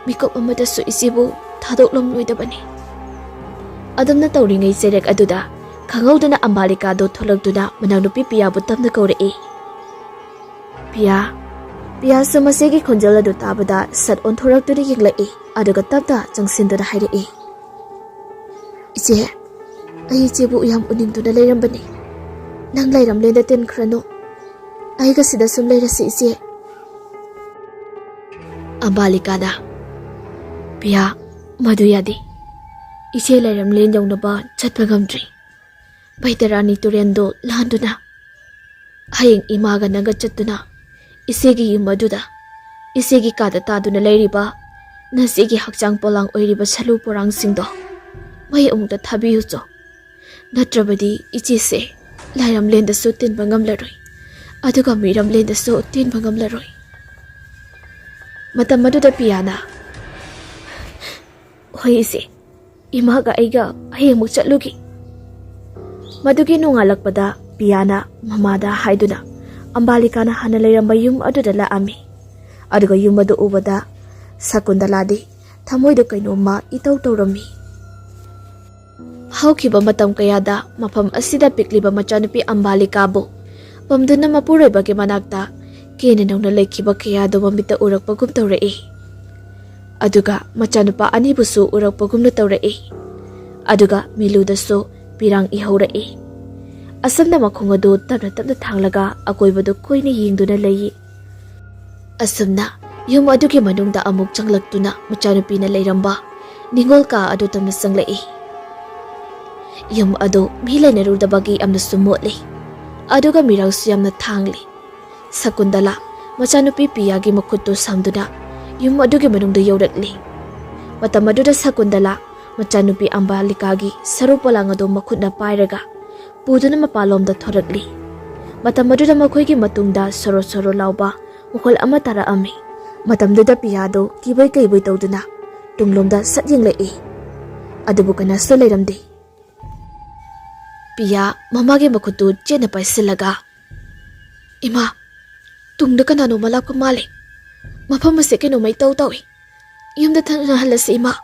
ꯃꯤꯀꯨꯞ ꯑꯃꯗꯁꯨ ꯏꯆꯦꯕꯨ ꯊꯥꯗꯣꯛꯂꯝꯂꯣꯏꯗꯕꯅꯤ"꯫ ꯑꯗꯨꯝꯅ ꯇꯧꯔꯤꯉꯩ ꯆꯩꯔꯛ ꯑꯗꯨꯗ ꯈꯪꯍꯧꯗꯅ ꯑꯝꯕꯥꯂꯤꯀꯥꯗꯣ ꯊꯣꯛꯂꯛꯇꯨꯅ ꯃꯅꯥꯎꯅꯨꯄꯤ ꯄꯤꯌꯥꯕꯨ ꯇꯞꯅ ꯀꯧꯔꯛꯏ꯫ "ꯄꯤꯌꯥ"꯫ ꯄꯤꯌꯥꯁꯨ ꯃꯆꯦꯒꯤ ꯈꯣꯟꯖꯦꯜ ꯑꯗꯨ ꯇꯥꯕꯗ ꯁꯠ ꯑꯣꯟꯊꯣꯔꯛꯇꯨꯅ ꯌꯦꯡꯂꯛꯏ, ꯑꯗꯨꯒ ꯇꯞꯅ ꯆꯪꯁꯤꯟꯗꯨꯅ ꯍꯥꯏꯔꯛꯏ, "ꯏꯆꯦ, ꯑꯩ ꯏꯆꯦꯕꯨ ꯌꯥꯝ ꯎꯅꯤꯡꯗꯨꯅ ꯂꯩꯔꯝꯕꯅꯤ꯫ ꯅꯪ ꯂꯩꯔꯝꯂꯦꯅ ꯇꯤꯟꯈ꯭ꯔꯅꯨ꯫ ꯑꯩꯒ ꯁꯤꯗ ꯁꯨꯝ ꯂꯩꯔꯁꯤ ꯏꯆꯦ"꯫ ꯑꯝꯕꯥꯂꯤꯀꯥꯅ, "ꯄꯤꯌꯥ, ꯃꯗꯨ ꯌꯥꯗꯦ꯫ ꯏꯆꯦ ꯂꯩꯔꯝꯂꯦꯟ ꯌꯧꯅꯕ ꯆꯠꯄ ꯉꯝꯗ꯭ꯔꯤ꯫ ꯕꯩꯇꯔꯥꯅꯤ ꯇꯨꯔꯦꯟꯗꯨ ꯂꯥꯟꯗꯨꯅ ꯍꯌꯦꯡ ꯏꯃꯥꯒ ꯅꯪꯒ ꯆꯠꯇꯨꯅ ꯏꯆꯦꯒꯤ ꯌꯨꯝ ꯑꯗꯨꯗ, ꯏꯆꯦꯒꯤ ꯀꯥꯗ ꯇꯥꯗꯨꯅ ꯂꯩꯔꯤꯕ ꯅꯆꯦꯒꯤ ꯍꯛꯆꯥꯡ ꯄꯣꯂꯥꯡ ꯑꯣꯏꯔꯤꯕ ꯁꯂꯨ ꯄꯣꯔꯥꯡꯁꯤꯡꯗꯣ ꯃꯩ ꯑꯃꯨꯛꯇ ꯊꯥꯕꯤꯌꯨꯆꯣ꯫ ꯅꯠꯇ꯭ꯔꯕꯗꯤ ꯏꯆꯦꯁꯦ ꯂꯥꯏꯔꯝꯂꯦꯟꯗꯁꯨ ꯇꯤꯟꯕ ꯉꯝꯂꯔꯣꯏ, ꯑꯗꯨꯒ ꯃꯤꯔꯝꯂꯦꯟꯗꯁꯨ ꯇꯤꯟꯕ ꯉꯝꯂꯔꯣꯏ"꯫ ꯃꯇꯝ ꯑꯗꯨꯗ ꯄꯤꯌꯥꯅ, "ꯍꯣꯏ ꯏꯆꯦ, ꯏꯃꯥꯒ ꯑꯩꯒ ꯍꯌꯦꯡꯃꯨꯛ ꯆꯠꯂꯨꯒꯦ"꯫ ꯃꯗꯨꯒꯤ ꯅꯣꯡꯉꯥꯜꯂꯛꯄꯗ ꯄꯤꯌꯥꯅ ꯃꯃꯥꯗ ꯍꯥꯏꯗꯨꯅ ꯑꯝꯕꯥꯂꯤꯀꯥꯅ ꯍꯥꯟꯅ ꯂꯩꯔꯝꯕ ꯌꯨꯝ ꯑꯗꯨꯗ ꯂꯥꯛꯑꯝꯃꯤ꯫ ꯑꯗꯨꯒ ꯌꯨꯝ ꯑꯗꯨ ꯎꯕꯗ ꯁꯀꯨꯟꯗꯂꯥꯗꯤ ꯊꯃꯣꯏꯗ ꯀꯩꯅꯣꯝꯃ ꯏꯇꯧ ꯇꯧꯔꯝꯃꯤ꯫ ꯍꯧꯈꯤꯕ ꯃꯇꯝ ꯀꯌꯥꯗ ꯃꯐꯝ ꯑꯁꯤꯗ ꯄꯤꯛꯂꯤꯕ ꯃꯆꯥꯅꯨꯄꯤ ꯑꯝꯕꯥꯂꯤꯀꯥꯕꯨ ꯄꯝꯗꯨꯅ ꯃꯄꯨꯔꯣꯏꯕꯒꯤ ꯃꯅꯥꯛꯇ ꯀꯦꯅ ꯅꯧꯅ ꯂꯩꯈꯤꯕ ꯀꯌꯥꯗꯣ ꯃꯃꯤꯠꯇ ꯎꯔꯛꯄꯒꯨꯝ ꯇꯧꯔꯛꯏ꯫ ꯑꯗꯨꯒ ꯃꯆꯥꯅꯨꯄꯥ ꯑꯅꯤꯕꯨꯁꯨ ꯎꯔꯛꯄꯒꯨꯝꯅ ꯇꯧꯔꯛꯏ꯫ ꯑꯗꯨꯒ ꯃꯤꯂꯨꯗꯁꯨ ꯄꯤꯔꯥꯡ ꯏꯍꯧꯔꯛꯏ꯫ ꯑꯁꯨꯝꯅ ꯃꯈꯣꯡ ꯑꯗꯨ ꯇꯞꯅ ꯇꯞꯅ ꯊꯥꯡꯂꯒ ꯑꯀꯣꯏꯕꯗꯨ ꯀꯨꯏꯅ ꯌꯦꯡꯗꯨꯅ ꯂꯩꯌꯦ꯫ ꯑꯁꯨꯝꯅ ꯌꯨꯝ ꯑꯗꯨꯒꯤ ꯃꯅꯨꯡꯗ ꯑꯃꯨꯛ ꯆꯪꯂꯛꯇꯨꯅ ꯃꯆꯥꯅꯨꯄꯤꯅ ꯂꯩꯔꯝꯕ ꯅꯤꯡꯉꯣꯜ ꯀꯥ ꯑꯗꯨ ꯇꯝꯅ ꯆꯪꯂꯛꯏ꯫ ꯌꯨꯝ ꯑꯗꯨ ꯃꯤ ꯂꯩꯅꯔꯨꯗꯕꯒꯤ ꯌꯥꯝꯅꯁꯨ ꯃꯣꯠꯂꯤ꯫ ꯑꯗꯨꯒ ꯃꯤꯔꯥꯡꯁꯨ ꯌꯥꯝꯅ ꯊꯥꯡꯂꯤ꯫ ꯁꯀꯨꯟꯗꯂꯥ ꯃꯆꯥꯅꯨꯄꯤ ꯄꯤꯌꯥꯒꯤ ꯃꯈꯨꯠꯇꯨ ꯁꯝꯗꯨꯅ ꯌꯨꯝ ꯑꯗꯨꯒꯤ ꯃꯅꯨꯡꯗ ꯌꯧꯔꯛꯂꯤ꯫ ꯃꯇꯝ ꯑꯗꯨꯗ ꯁꯀꯨꯟꯗꯂꯥ ꯃꯆꯥꯅꯨꯄꯤ ꯑꯝꯕꯥꯂꯤꯀꯥꯒꯤ ꯁꯔꯨ ꯄꯣꯂꯥꯡ ꯑꯗꯨ ꯃꯈꯨꯠꯅ ꯄꯥꯏꯔꯒ ꯄꯨꯗꯨꯅ ꯃꯄꯥꯟꯂꯣꯝꯗ ꯊꯣꯔꯛꯂꯤ꯫ ꯃꯇꯝ ꯑꯗꯨꯗ ꯃꯈꯣꯏꯒꯤ ꯃꯇꯨꯡꯗ ꯁꯣꯔꯣ ꯁꯣꯔꯣ ꯂꯥꯎꯕ ꯃꯈꯣꯜ ꯑꯃ ꯇꯥꯔꯛꯑꯝꯃꯤ꯫ ꯃꯇꯝꯗꯨꯗ ꯄꯤꯌꯥꯗꯣ ꯀꯤꯕꯣꯏ ꯀꯩꯕꯣꯏ ꯇꯧꯗꯨꯅ ꯇꯨꯡꯂꯣꯝꯗ ꯁꯠ ꯌꯦꯡꯂꯛꯏ꯫ ꯑꯗꯨꯕꯨ ꯀꯅꯥꯁꯨ ꯂꯩꯔꯝꯗꯦ꯫ ꯄꯤꯌꯥ ꯃꯃꯥꯒꯤ ꯃꯈꯨꯠꯇꯨ ꯆꯦꯠꯅ ꯄꯥꯏꯁꯤꯜꯂꯒ, "ꯏꯃꯥ, ꯇꯨꯡꯗ ꯀꯅꯥꯅꯣꯃ ꯂꯥꯛꯄ ꯃꯥꯜꯂꯦ꯫ ꯃꯐꯝ ꯑꯁꯦ ꯀꯩꯅꯣꯃꯩ ꯇꯧ ꯇꯧꯏ꯫ ꯌꯨꯝꯗ ꯊꯅ ꯍꯜꯂꯁꯤ, ꯏꯃꯥ꯫"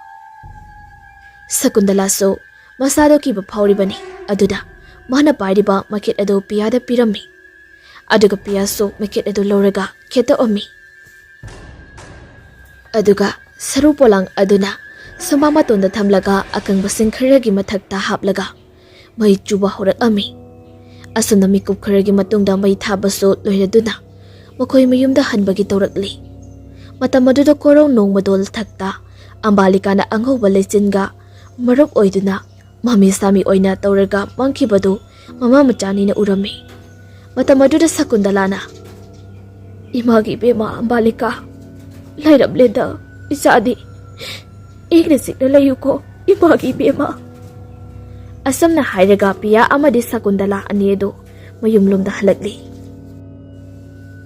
ꯁꯀꯨꯟꯗꯂꯥꯁꯨ ꯃꯁꯥꯗꯣ ꯀꯤꯕ ꯐꯥꯎꯔꯤꯕꯅꯤ꯫ ꯑꯗꯨꯗ ꯃꯥꯅ ꯄꯥꯏꯔꯤꯕ ꯃꯩꯈꯦꯠ ꯑꯗꯨ ꯄꯤꯌꯥꯗ ꯄꯤꯔꯝꯃꯤ꯫ ꯑꯗꯨꯒ ꯄꯤꯌꯥꯁꯨ ꯃꯩꯈꯦꯠ ꯑꯗꯨ ꯂꯧꯔꯒ ꯈꯦꯠꯇꯣꯛꯑꯝꯃꯤ꯫ ꯑꯗꯨꯒ ꯁꯔꯨ ꯄꯣꯂꯥꯡ ꯑꯗꯨꯅ ꯁꯨꯃꯥꯡ ꯃꯇꯣꯟꯗ ꯊꯝꯂꯒ ꯑꯀꯪꯕꯁꯤꯡ ꯈꯔꯒꯤ ꯃꯊꯛꯇ ꯍꯥꯞꯂꯒ ꯃꯩ ꯆꯨꯕ ꯍꯧꯔꯛꯑꯝꯃꯤ꯫ ꯑꯁꯨꯝꯅ ꯃꯤꯀꯨꯞ ꯈꯔꯒꯤ ꯃꯇꯨꯡꯗ ꯃꯩ ꯊꯥꯕꯁꯨ ꯂꯣꯏꯔꯗꯨꯅ ꯃꯈꯣꯏ ꯃꯌꯨꯝꯗ ꯍꯟꯕꯒꯤ ꯇꯧꯔꯛꯂꯤ꯫ ꯃꯇꯝ ꯑꯗꯨꯗ ꯀꯣꯔꯧ ꯅꯣꯡꯃꯗꯣꯜ ꯊꯛꯇ ꯑꯝꯕꯥꯂꯤꯀꯥꯅ ꯑꯉꯧꯕ ꯂꯩꯆꯤꯟꯒ ꯃꯔꯨꯞ ꯑꯣꯏꯗꯨꯅ ꯃꯃꯤ ꯁꯥꯃꯤ ꯑꯣꯏꯅ ꯇꯧꯔꯒ ꯃꯥꯡꯈꯤꯕꯗꯨ ꯃꯃꯥ ꯃꯆꯥꯅꯤꯅ ꯎꯔꯝꯃꯤ꯫ ꯃꯇꯝ ꯑꯗꯨꯗ ꯁꯀꯨꯟꯗꯂꯥꯅ, "ꯏꯃꯥꯒꯤ ꯏꯕꯦꯝꯃ ꯑꯝꯕꯥꯂꯤꯀꯥ, ꯂꯩꯔꯝꯂꯦꯗ ꯏꯆꯥꯗꯤ꯫ ꯏꯪꯅ ꯆꯤꯛꯅ ꯂꯩꯌꯨꯀꯣ, ꯏꯃꯥꯒꯤ ꯏꯕꯦꯝꯃ꯫" ꯑꯁꯨꯝꯅ ꯍꯥꯏꯔꯒ ꯄꯤꯌꯥ ꯑꯃꯗꯤ ꯁꯀꯨꯟꯗꯂꯥ ꯑꯅꯤ ꯑꯗꯨ ꯃꯌꯨꯝꯂꯣꯝꯗ ꯍꯜꯂꯛꯂꯤ꯫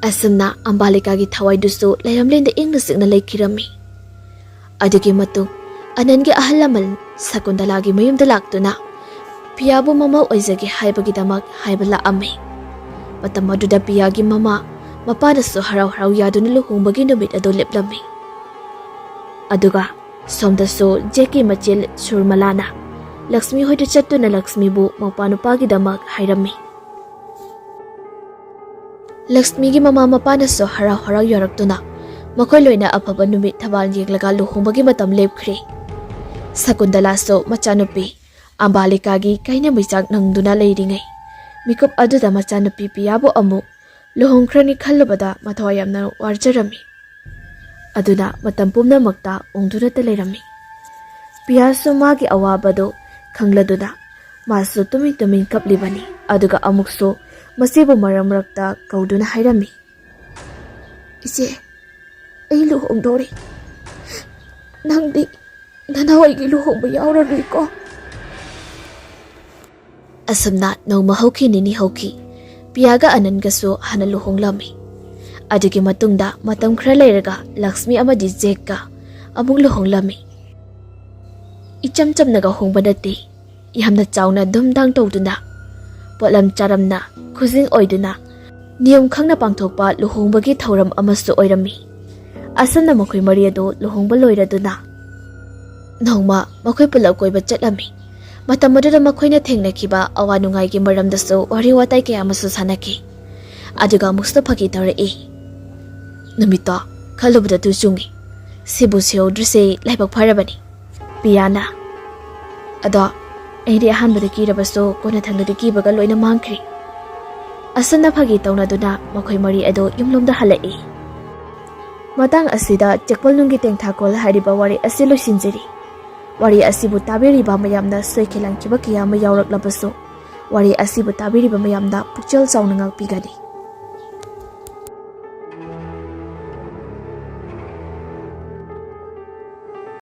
ꯑꯁꯨꯝꯅ ꯑꯝꯕꯥꯂꯤꯀꯥꯒꯤ ꯊꯋꯥꯏꯗꯨꯁꯨ ꯂꯩꯔꯝꯂꯦꯟꯗ ꯏꯪꯅ ꯆꯤꯛꯅ ꯂꯩꯈꯤꯔꯝꯃꯤ꯫ ꯑꯗꯨꯒꯤ ꯃꯇꯨꯡ ꯑꯅꯟꯒꯤ ꯑꯍꯜ ꯂꯃꯟ ꯁꯀꯨꯟꯗꯂꯥꯒꯤ ꯃꯌꯨꯝꯗ ꯂꯥꯛꯇꯨꯅ ꯄꯤꯌꯥꯕꯨ ꯃꯃꯧ ꯑꯣꯏꯖꯒꯦ ꯍꯥꯏꯕꯒꯤꯗꯃꯛ ꯍꯥꯏꯕ ꯂꯥꯛꯑꯝꯃꯤ꯫ ꯃꯇꯝ ꯑꯗꯨꯗ ꯄꯤꯌꯥꯒꯤ ꯃꯃꯥ ꯃꯄꯥꯅꯁꯨ ꯍꯔꯥꯎ ꯍꯔꯥꯎ ꯌꯥꯗꯨꯅ ꯂꯨꯍꯣꯡꯕꯒꯤ ꯅꯨꯃꯤꯠ ꯑꯗꯨ ꯂꯦꯞꯂꯝꯃꯤ꯫ ꯑꯗꯨꯒ ꯁꯣꯝꯗꯁꯨ ꯖꯦꯛꯀꯤ ꯃꯆꯦ ꯁꯨꯔꯃꯂꯥꯅ ꯂꯛꯁꯃꯤ ꯍꯣꯏꯗ ꯆꯠꯇꯨꯅ ꯂꯛꯁꯃꯤꯕꯨ ꯃꯧꯄꯥ ꯅꯨꯄꯥꯒꯤꯗꯃꯛ ꯍꯥꯏꯔꯝꯃꯤ꯫ ꯂꯛꯁꯃꯤꯒꯤ ꯃꯃꯥ ꯃꯄꯥꯅꯁꯨ ꯍꯔꯥꯎ ꯍꯔꯥꯎ ꯌꯥꯔꯛꯇꯨꯅ ꯃꯈꯣꯏ ꯂꯣꯏꯅ ꯑꯐꯕ ꯅꯨꯃꯤꯠ ꯊꯕꯥꯜ ꯌꯦꯡꯂꯒ ꯂꯨꯍꯣꯡꯕꯒꯤ ꯃꯇꯝ ꯂꯦꯞꯈ꯭ꯔꯦ꯫ ꯁꯀꯨꯟꯗꯂꯥꯁꯨ ꯃꯆꯥꯅꯨꯄꯤ ꯑꯝꯕꯥꯂꯤꯀꯥꯒꯤ ꯀꯥꯏꯅ ꯃꯩꯆꯥꯛ ꯅꯪꯗꯨꯅ ꯂꯩꯔꯤꯉꯩ, ꯃꯤꯀꯨꯞ ꯑꯗꯨꯗ ꯃꯆꯥꯅꯨꯄꯤ ꯄꯤꯌꯥꯕꯨ ꯑꯃꯨꯛ ꯂꯨꯍꯣꯡꯈ꯭ꯔꯅꯤ ꯈꯜꯂꯨꯕꯗ ꯃꯊꯋꯥꯏ ꯌꯥꯝꯅ ꯋꯥꯖꯔꯝꯃꯤ꯫ ꯑꯗꯨꯅ ꯃꯇꯝ ꯄꯨꯝꯅꯃꯛꯇ ꯎꯪꯗꯨꯅꯇ ꯂꯩꯔꯝꯃꯤ꯫ ꯄꯤꯌꯥꯁꯨ ꯃꯥꯒꯤ ꯑꯋꯥꯕꯗꯨ ꯈꯪꯂꯗꯨꯅ ꯃꯥꯁꯨ ꯇꯨꯃꯤꯟ ꯇꯨꯃꯤꯟ ꯀꯞꯂꯤꯕꯅꯤ꯫ ꯑꯗꯨꯒ ꯑꯃꯨꯛꯁꯨ ꯃꯁꯤꯕꯨ ꯃꯔꯛ ꯃꯔꯛꯇ ꯀꯧꯗꯨꯅ ꯍꯥꯏꯔꯝꯃꯤ, "ꯏꯆꯦ, ꯑꯩ ꯂꯨꯍꯣꯡꯗꯣꯔꯦ꯫ ꯅꯪꯗꯤ ꯅꯅꯥꯎ ꯑꯩꯒꯤ ꯂꯨꯍꯣꯡꯕ ꯌꯥꯎꯔꯔꯣꯏꯀꯣ?" ꯑꯁꯨꯝꯅ ꯅꯣꯡꯃ ꯍꯧꯈꯤ, ꯅꯤꯅꯤ ꯍꯧꯈꯤ꯫ ꯄꯤꯌꯥꯒ ꯑꯅꯟꯒꯁꯨ ꯍꯥꯟꯅ ꯂꯨꯍꯣꯡꯂꯝꯃꯤ꯫ ꯑꯗꯨꯒꯤ ꯃꯇꯨꯡꯗ ꯃꯇꯝ ꯈꯔ ꯂꯩꯔꯒ ꯂꯛꯁꯃꯤ ꯑꯃꯗꯤ ꯖꯦꯛꯀ ꯑꯃꯨꯛ ꯂꯨꯍꯣꯡꯂꯝꯃꯤ꯫ ꯏꯆꯝ ꯆꯝꯅꯒ ꯍꯣꯡꯕ ꯅꯠꯇꯦ, ꯌꯥꯝꯅ ꯆꯥꯎꯅ ꯙꯨꯝꯙꯥꯡ ꯇꯧꯗꯨꯅ, ꯄꯣꯠꯂꯝ ꯆꯥꯔꯝꯅ, ꯈꯨꯖꯤꯡ ꯑꯣꯏꯗꯨꯅ, ꯅꯤꯌꯣꯝ ꯈꯪꯅ ꯄꯥꯡꯊꯣꯛꯄ ꯂꯨꯍꯣꯡꯕꯒꯤ ꯊꯧꯔꯝ ꯑꯃꯁꯨ ꯑꯣꯏꯔꯝꯃꯤ꯫ ꯑꯁꯨꯝꯅ ꯃꯈꯣꯏ ꯃꯔꯤ ꯑꯗꯨ ꯂꯨꯍꯣꯡꯕ ꯂꯣꯏꯔꯗꯨꯅ ꯅꯣꯡꯃ ꯃꯈꯣꯏ ꯄꯨꯂꯞ ꯀꯣꯏꯕ ꯆꯠꯂꯝꯃꯤ꯫ ꯃꯇꯝ ꯑꯗꯨꯗ ꯃꯈꯣꯏꯅ ꯊꯦꯡꯅꯈꯤꯕ ꯑꯋꯥ ꯅꯨꯡꯉꯥꯏꯒꯤ ꯃꯔꯝꯗꯁꯨ ꯋꯥꯔꯤ ꯋꯥꯇꯥꯏ ꯀꯌꯥ ꯑꯃꯁꯨ ꯁꯥꯟꯅꯈꯤ꯫ ꯑꯗꯨꯒ ꯑꯃꯨꯛꯁꯨ ꯐꯥꯒꯤ ꯇꯧꯔꯛꯏ, "ꯅꯨꯃꯤꯠꯇꯣ ꯈꯜꯂꯨꯕꯗ ꯇꯨ ꯆꯨꯡꯉꯤ꯫ ꯁꯤꯕꯨ ꯁꯤꯍꯧꯗ꯭ꯔꯤꯁꯦ ꯂꯥꯏꯕꯛ ꯐꯔꯕꯅꯤ꯫" ꯄꯤꯌꯥꯅ, "ꯑꯗꯣ ꯑꯩꯗꯤ ꯑꯍꯥꯟꯕꯗ ꯀꯤꯔꯕꯁꯨ ꯀꯣꯟꯅꯊꯪꯗꯗꯤ ꯀꯤꯕꯒ ꯂꯣꯏꯅ ꯃꯥꯡꯈ꯭ꯔꯦ꯫" ꯑꯁꯨꯝꯅ ꯐꯥꯒꯤ ꯇꯧꯅꯗꯨꯅ ꯃꯈꯣꯏ ꯃꯔꯤ ꯑꯗꯨ ꯌꯨꯝꯂꯣꯝꯗ ꯍꯜꯂꯛꯏ꯫ ꯃꯇꯥꯡ ꯑꯁꯤꯗ ꯆꯦꯛꯄꯜꯅꯨꯡꯒꯤ ꯇꯦꯡꯊꯥꯈꯣꯜ ꯍꯥꯏꯔꯤꯕ ꯋꯥꯔꯤ ꯑꯁꯤ ꯂꯣꯏꯁꯤꯟꯖꯔꯤ꯫ ꯋꯥꯔꯤ ꯑꯁꯤꯕꯨ ꯇꯥꯕꯤꯔꯤꯕ ꯃꯌꯥꯝꯅ ꯁꯣꯏꯈꯤꯂꯥꯡꯈꯤꯕ ꯀꯌꯥ ꯑꯃ ꯌꯥꯎꯔꯛꯂꯕꯁꯨ, ꯋꯥꯔꯤ ꯑꯁꯤꯕꯨ ꯇꯥꯕꯤꯔꯤꯕ ꯃꯌꯥꯝꯗ ꯄꯨꯛꯆꯦꯜ ꯆꯥꯎꯅ ꯉꯥꯛꯄꯤꯒꯅꯤ꯫